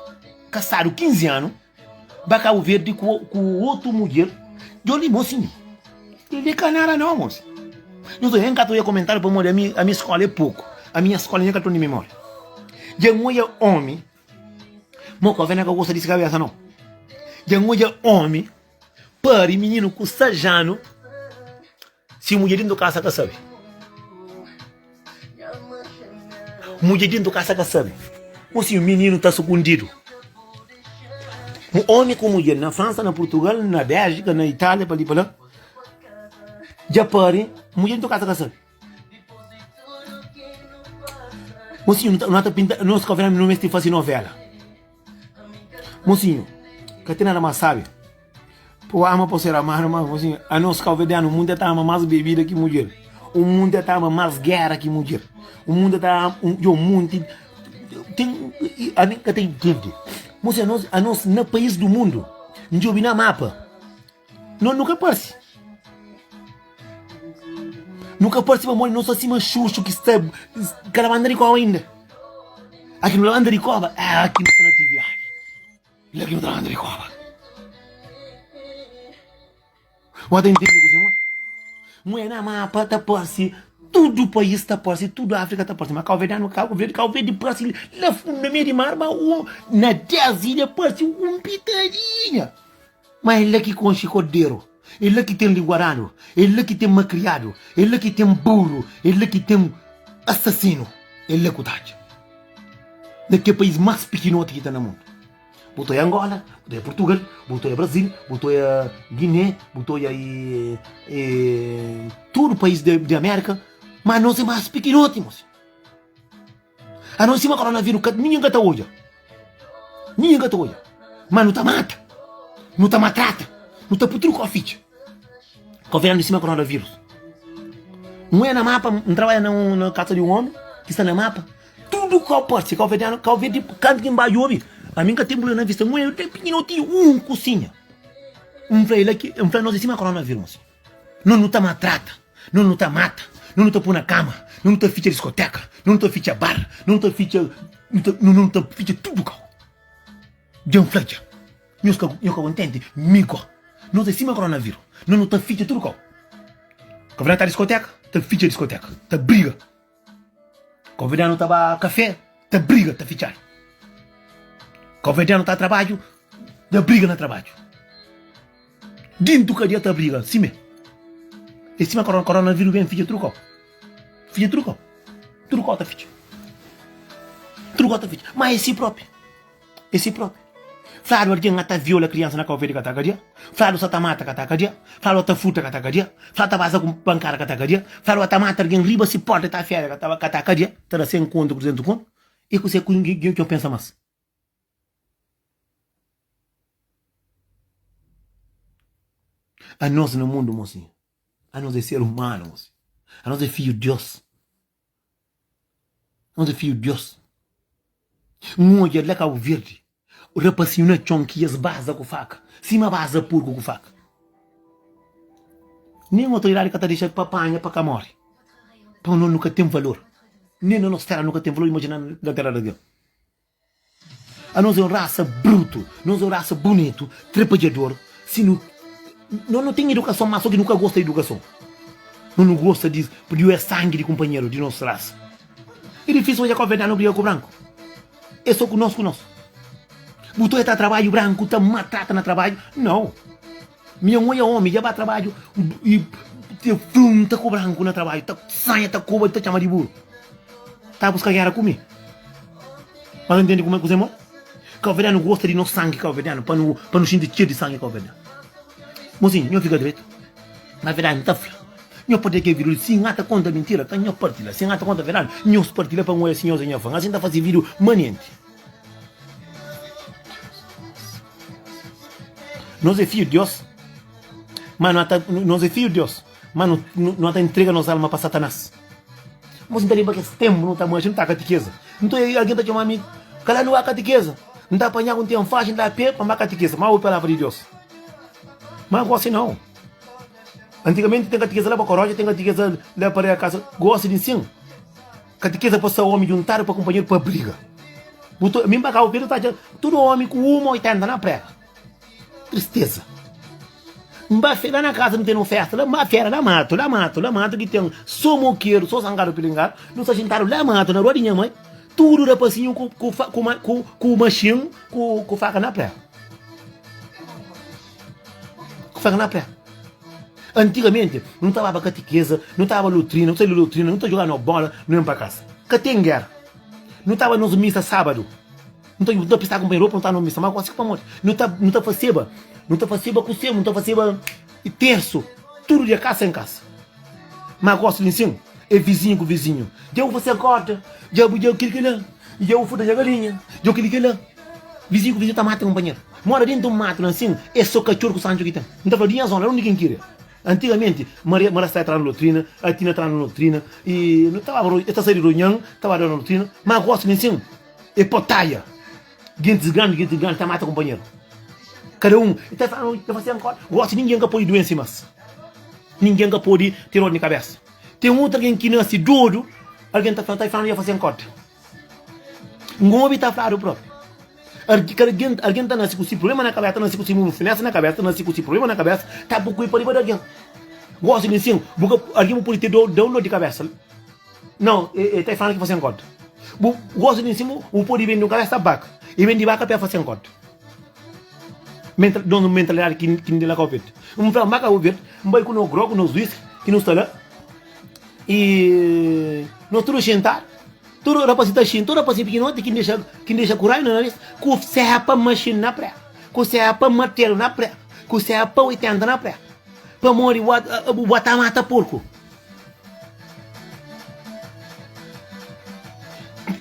kasadu 15 anu, ba Kabu Verdi ku ku otu mudjer. Djo li mosinhu, kel-li ka nada nau, mosi. Nhos odja, N ka ta odja komentariu pamodi ami ami skola é poku. Ami nha skola nha karton di mimória. Dja N odja omi, mo ka ka gosta di si kabesa nau. Dja N odja omi. Pari mininu ku 6 anu si mudjer dintu kasa ka sabe. Mudjer dintu kasa ka sabe. Mosinhu mininu ta sukundidu. Omi ku mudjer na Fransa, na Purtugal, na Béljika, na Itália, pa li pa la. Dja pari, mudjer dintu kasa ka sabe. Mosinhu, no ta pinta, nos ka no meste fase novela. Mosinhu, ka ten nada más sábi. Pô ama pô ser amadu, mas mosinhu, anos kauverdianu, mundu ta ama más bebida ki mudjer. O mundu ta ama más géra ki mudjer. O mundu ta ama, yo, munti ten, ami ka ta intende. Mosinhu, anos, anos na país du mundu, N djobe na mapa, no nu ka parse. Nu ka parse pamodi no sta sima xuxu ki sta ka labanta di koba inda. Aki nu labanta di koba, ah, aki nu sta na atividadi. La ki nu ta labanta di koba. Bo ta intende kuzê modi? Mulher na mapa ta parse tudu país ta parse, tudu Áfrika ta parse, ma Cabo Verdeano, Cabo Verde, Cabo Verde parse la fundu na meio di mar, ma um, na 10 ilha parse um pitadinha. Ma é la ki konxe korderu, é la ki ten liguaradu, é la ki ten makriadu, é la ki ten buru, é la ki ten asasinu, é la ku ta atxa. Na ke país más pikinoti ki ta na mundu. Bu ta oia Angola, bu ta oia Purtugal, bu ta oia Brazil, bu ta oia Guiné, bu ta oia tudu país di Amérika, ma nos é más pikinoti, mosi. Anos sima koronavirus ka ningen ka ta odja ningen ka ta odja ma nu ta mata nu ta matrata nu ta pui tudu kau fitxa governu sima koronavirus N oia na mapa N trabadja na un na kasa di un omi ki sta na mapa tudu kau parsi kau verdianu kau verdi kantu ki N ba djobi ami N ka ten problema na vista N oia pikinoti un kusinha N fla el aki N fla nos é sima koronavirus. Nos nu ta matrata, nos nu ta mata, nos nu ta pô na kama, nos nu ta fitxa diskoteka, nos nu ta fitxa bar, nos nu ta fitxa, nos nu ta fitxa tudu kau. Dja N fla dja, nhos ka nhos ka kontenti, mi go. Nos é sima koronaviru, nos nu ta fitxa tudu kau. Ka ta diskoteka, ta fitxa diskoteka, ta briga. Konvidanu ta ba kafé, ta briga, ta fitxadu. Konvidanu ta trabadju, ta briga na trabadju. Dintu kadia ta briga, sime. É sima koronavirus ben fitxa tudu kau. Fitxa tudu kau. Tudu kau ta fitxa. Tudu kau ta fitxa. Ma é si propi. É si propi. Fladu algen a ta viola kriansa na Kau Verde ka ta kadia. Fladu sa ta mata ka ta kadia. Fladu a ta furta ka ta kadia. Fladu ta baza ku bankada ka ta kadia. Fladu a ta mata algen riba si porta ta fera ka ta ka ta kadia. Ta da 100 kontu ku 200 kontu. E kuse ku nho pensa mas? Anos na mundu mosinhu. Anos é ser humanu mosinhu. Anos é fidju di Deus. Nos é fidju di Deus. N odja la Kabu Verdi, rapasinhu na txon ki es baza ku faka, sima baza purku ku faka. Nen otoridadi ka ta dexa pa panha pa ka more. Pa no nu ka ten valor. Nen na nos tera nu ka ten valor, imajina na tera di algen. Anos é un rasa brutu, nos é un rasa bunitu, trepadjador. Si nu, no nu ten idukason, má so ki nu ka gosta di idukason. No nu gosta di di oia sangi di kunpanheru di nos rasa. É difísil odja kóverdianu briga ku branku. É so ku nos ku nos. Bu ta oia ta trabadju, branku ta matrata na trabadju? Nau. Mi N oia omi dja ba trabadju i ta frunta ku branku na trabadju, ta sanha, ta koba, ta txama di buru. Ta buska gera ku mi. Mas N ntende kuma kuzê mo? Kauverdianu gosta di nos sangi kauverdianu pa nu pa nu xinti txeu di sangi kauverdianu. Mosinhu, nho fika dretu. Na verdadi, N ta fla. Nho partilha kel vídeo li si N ata konta mintira ka nho partilha si N ata konta verdadi nhos partilha pa N oia si nhos é nha fã asi N ta fase vídeo manenti. Nos é fidju di Deus ma no ata nos é fidju di Deus ma no no ata entrega nos alma pa Satanás. Mos N ta lenbra kes ténpu no ta manxe no ta katikeza nton algen ta txoma mi kala no ba katikeza N ta panha ku N ten faxi N ta pé pa N ba katikeza ma obi palavra di Deus ma gosi nau. Antigamenti ten katikeza la pa Korodja, ten katikeza la pa Rea Kasa. Gosi di nsin, katikeza pa sta omi juntadu pa kunpanheru pa briga. Bu ta, mi pa Kabu Verdi ta atxa tudu omi ku uma 80 na prega. Tristeza. N ba fe, la na kasa nu ten un festa la, ma fera la matu, la matu, la matu ki ten so mokeru, so zangadu pilingadu, nu sta xintadu la matu na rua di nha mai, tudu rapasinhu ku ku ku ku ku maxin ku ku faka na prega. Fla na pé. Antigamenti, nu ta baba katikeza, nu ta baba lotrina, nu ta lé lotrina, nu ta joga no bola, nu ben pa kasa. Ka ten gera. Nu ta ba nos misa sábadu. Nu ta nu ta pistaba kunpanheru ropa, nu ta no misa. Ma gosi ki pamodi? Nu ta nu ta faseba, nu ta faseba kusé, nu ta faseba tersu tudu dia kasa en kasa. Ma gosi li nsin, é vizinhu ku vizinhu. Dja bu fase korda, dja bu dja kil kila, dja bu furta nha galinha, dja kil kila. Vizinhu ku vizinhu ta mata kunpanheru. Mora dentu un matu la nsin, é so katxor ku santxu ki ten. N ta fla di nha zona, la undi ki N kiria. Antigamenti, Maria Marastai tra na lotrina, Atina tra na lotrina, i nu ta baba, es ta sai di Ronhan, ta ba da na lotrina. Ma gosi li nsin, é potaia. Gentis grandi, gentis grandi ta mata kunpanheru. Kada un ta fla, ta fla si ankora. Gosi ningen ka pode duense mas. Ningen ka pode ten dor di kabesa. Ten utru algen ki nase dodu, algen ta fla, ta fla, ta fla, ta N obi ta fladu propi. Algen, algen ta nase ku si problema na kabesa, ta nase ku si murfinesa na kabesa, ta nase ku si problema na kabesa, ta bu kui pa riba di algen. Gosi di nsin, bu ka, algen bu pudi te dau dor di kabesa. Nau, e, e ta flanu ki fasen konta. Bu gosi di nsin, bu pudi bindi un kabesa baka, e bindi baka pa e fasen konta. Mental, donu mentalidadi ki ki n la Cabo Verde. N fla, n ba Cabo Verde, n bai ku no grogu, nos whisky ki no sta la, i nos tudu xintadu. Tudu rapasin ta xinti, tudu rapasin pikinoti ki dexa ki dexa ku raiba na naris, ku sepa maxin na pré, ku sepa martelu na pré, ku sepa 80 na pré. Pamodi bu bu ta mata porku.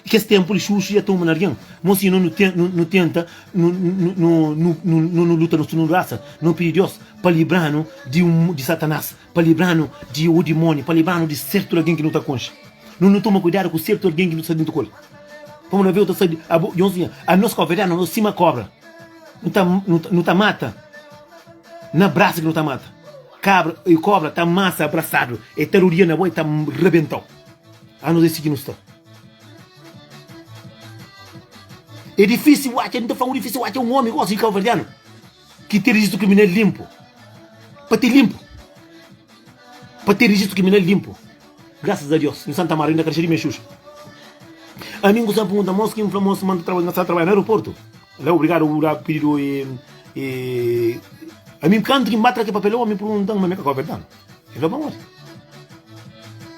Kes tempu di xuxu dja toma na algen. Mosinhu no no no tenta no no no no no luta nos no rasa, no pidi Deus pa libranu di un di Satanas. Pa libra-nu di u dimóni, pa libra-nu di sertu algen ki nu ta konxe. Nu nu toma kuidadu ku sertu algen ki nu sta dintu ku el. Pamodi na veu ta sabe, abo, nhos nha, anos kauverdianu, anos sima kobra. Nu ta, nu ta, nu ta mata na brasa ki nu ta mata. Kabra i kobra ta masa abrasadu, e ta rudia na bo, e ta rebentau. Anos é si ki nu sta. É difísil atxa, nu ta fla, difísil atxa un omi gosi di kauverdianu. Ki ten rijistu kriminal linpu. Pa ten linpu. Pa ten rijistu kriminal linpu. Grasas a Dios, N Santa Maria inda ka dexa di me xuxa. Ami N kusa pergunta mos ki N fla mos ma N ta trabadja, N sa trabadja na aeroportu. La obrigadu bu da pididu e e ami kantu ki N ba tra ki papel omi perguntan ma mi ka kauverdianu. El fla pamodi?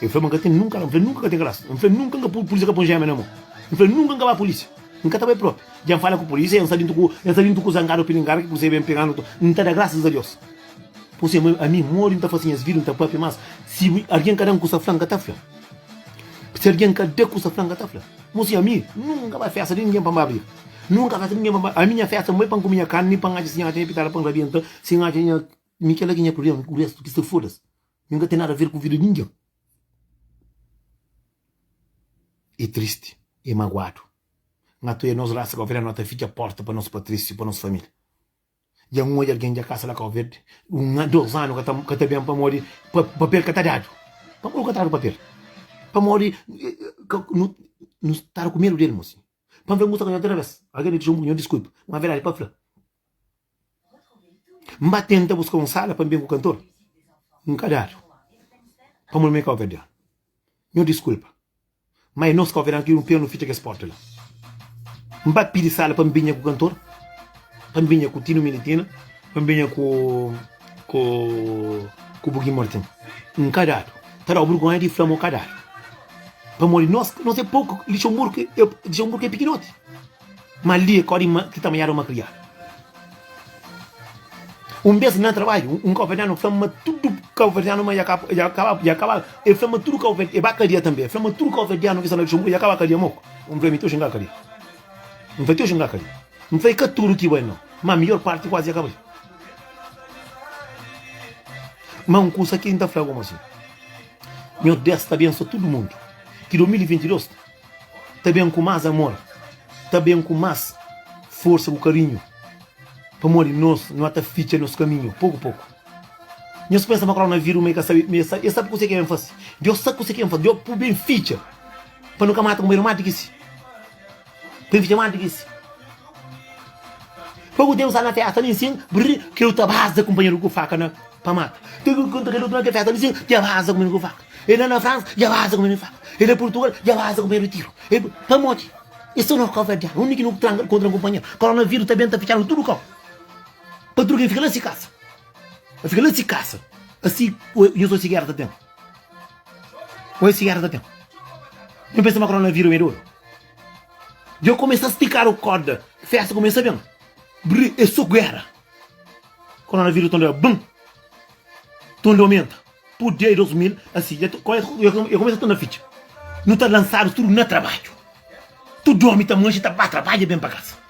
El fla ma N ka ten nunka, N fla nunka ka ten grasa. N fla nunka N ka pulisia ka pun jema na mo. N fla nunka N ka ba pulisia. N ka ta bai propi. Dja N fala ku pulisia, N sta dintu ku, N sta dintu ku zangadu pilingadu ki pulisia ben peganu. N ta da grasas a Deus. Pulisia, ma ami modi N ta fasi nhas vida, N ta papia, mas si algen ka da-m kusa fla, N ka ta fla. Si algen ka da kusa fla, N ka ta fla. Mosi, ami nunka bai festa di ningen pa N ba briga. Nunka festa di ningen pa N ba, ami nha festa N bai pa N kume nha karni, pa N atxa si N atxa nha pitada pa N rabienta, si N atxa nha, mi kela ki nha prublema, ku restu ki sta foda-s. Mi N ka ten nada a ver ku vida di ningen. É tristi, é maguadu. N atoia nos rasa kauverdianu no ta fitxa porta pa nos patrísiu, pa nos família. Dja N odja algen dja kasa la Kau Verdi, un dos anu ka ta ka ta ben pamodi papel ka ta dadu. Pamodi ka ta dadu papel? Pamodi ka nu nu stadu ku medu del mosi. Pa N fla N gosta ku nho otra bes. Algen di txeu nho diskulpa, ma verdadi pa fla. N ba tenta buska un sala pa N ben ku kantor, N ka dadu. Pamodi mi é kauverdianu. Nho diskulpa, ma é nos kauverdianu ki nu pena nu fitxa kes porta la. N ba pidi sala pa N binha ku kantor, pa N binha ku Tino Militina, pa N binha ku ku ku Buguin Martin. N ka dadu. Ta dau burgonha di fla ma u ka dadu. Pamodi nos nos é poku, Lixonburgu é Lixonburgu é pikinoti. Ma li é kau di ki ta manhadu ma kriadu. Un bes na trabadju, un kauverdianu fla-m ma tudu kauverdianu ma dja kaba, dja kaba, el fla ma tudu kauverdianu, el ba kadia tanbe, el fla ma tudu kauverdianu ki sta na Luxemburgu dja kaba kadia moku. N fla, mi ti oji N ka kadia. N fla, ti oji N ka kadia. N fla, i ka tudu ki bai no, ma midjor parti kuazi dja ka bai. Ma un kusa ki N ta fla gomo si, Nhor Deus ta bensoa tudu mundu, ki 2022 ta ben ku mas amor, ta ben ku mas forsa ku karinhu. Pamodi nos nu ata fitxa nos kaminhu poku poku. Nhos pensa ma koronaviru ma e ka sabe, ma e sabe, e sabe kuse ki e ben fase. Deus sabe kuse ki e ben fase. Deus pu ben fitxa pa nu ka mata kunpanheru mas di ki si. Pa ben fitxa mas di ki si. Poku tempu sta na festa li nsin, brr, kel ta baza kunpanheru ku faka na pa mata. Kel otu na kel festa li nsin, dja baza kunpanheru ku faka. E la na Fransa, dja baza kunpanheru ku faka. E la Purtugal, dja baza kunpanheru tiru. E pamodi? E so nos kauverdianu, undi ki nu tranka kontra kunpanheru? Koronavírus ta ben ta fitxa-nu tudu kau. Pa tudu ken fika la si kasa. Pa fika la si kasa. Asi, nhos oi si géra ta ten. Oi si géra ta ten. Nhu pensa ma koronavírus é dodu? Dja kumesa stikadu korda, festa kumesa ben. Bri, é so géra. Koronavírus ta da bum! Ton aumenta. Pudia 2000, asi, dja eu kumesa torna fitxa. Nu ta lansadu tudu na trabadju. Tudu omi ta manxe ta ba trabadja ben pa kasa.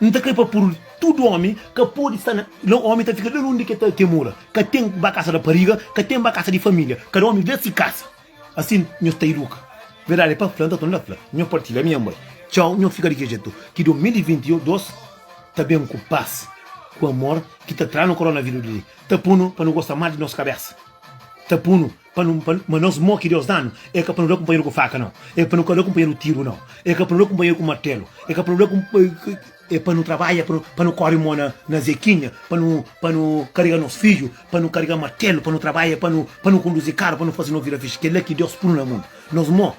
N ta kre pa puru tudu omi ka podi sta na la omi ta fika la undi ke ta ke mora. Ka ten ba kasa da pariga, ka ten ba kasa di familia. Kada omi la si kasa. Asin nhos ta iduka. Verdadi pa fla, N ta torna fla, nho partilha mi amor. Txau, nho fika di ke jetu ki 2022 ta ben ku pas, ku amor ki ta tra-nu koronavirus di li. Ta punu pa nu gosta más di nos kabésa. Ta punu pa nu ma nos mô ki Deus da-nu é ka pa nu da kunpanheru ku faka, nau. É pa nu ka da kunpanheru tiru, nau. É ka pa nu da kunpanheru ku martelu. É ka pa nu da É pa nu trabadja, pa nu pa nu kóre mô na na zekinha, pa nu pa nu kariga nos fidju, pa nu kariga martelu, pa nu trabadja, pa nu pa nu konduzi karu, pa nu faze nos vida fixi. Kel-la ki Deus punu na mundu. Nos mô.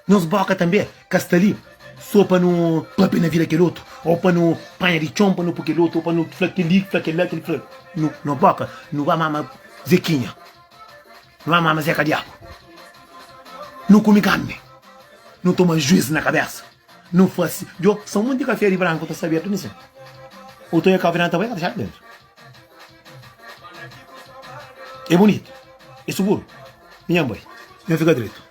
Nos boka tanbe ka sta li so pa nu papia na vida kel otu, o pa nu panha di txon pa nu pui kel otu, o pa nu fla kel-li, fla kel-la, kel-li fla. Nu, nos boka, nu ba mama Zekinha, nu ba mama Zeka Diabu, nu kume karni, nu toma juis na kabesa, nu fase. Djo, sa un monti kafé di branku ta sta abertu nisin. Otu e kafé na ta bai ka ta xadu dentu. É bunitu, é suguru. Minha bai, nha fika dretu.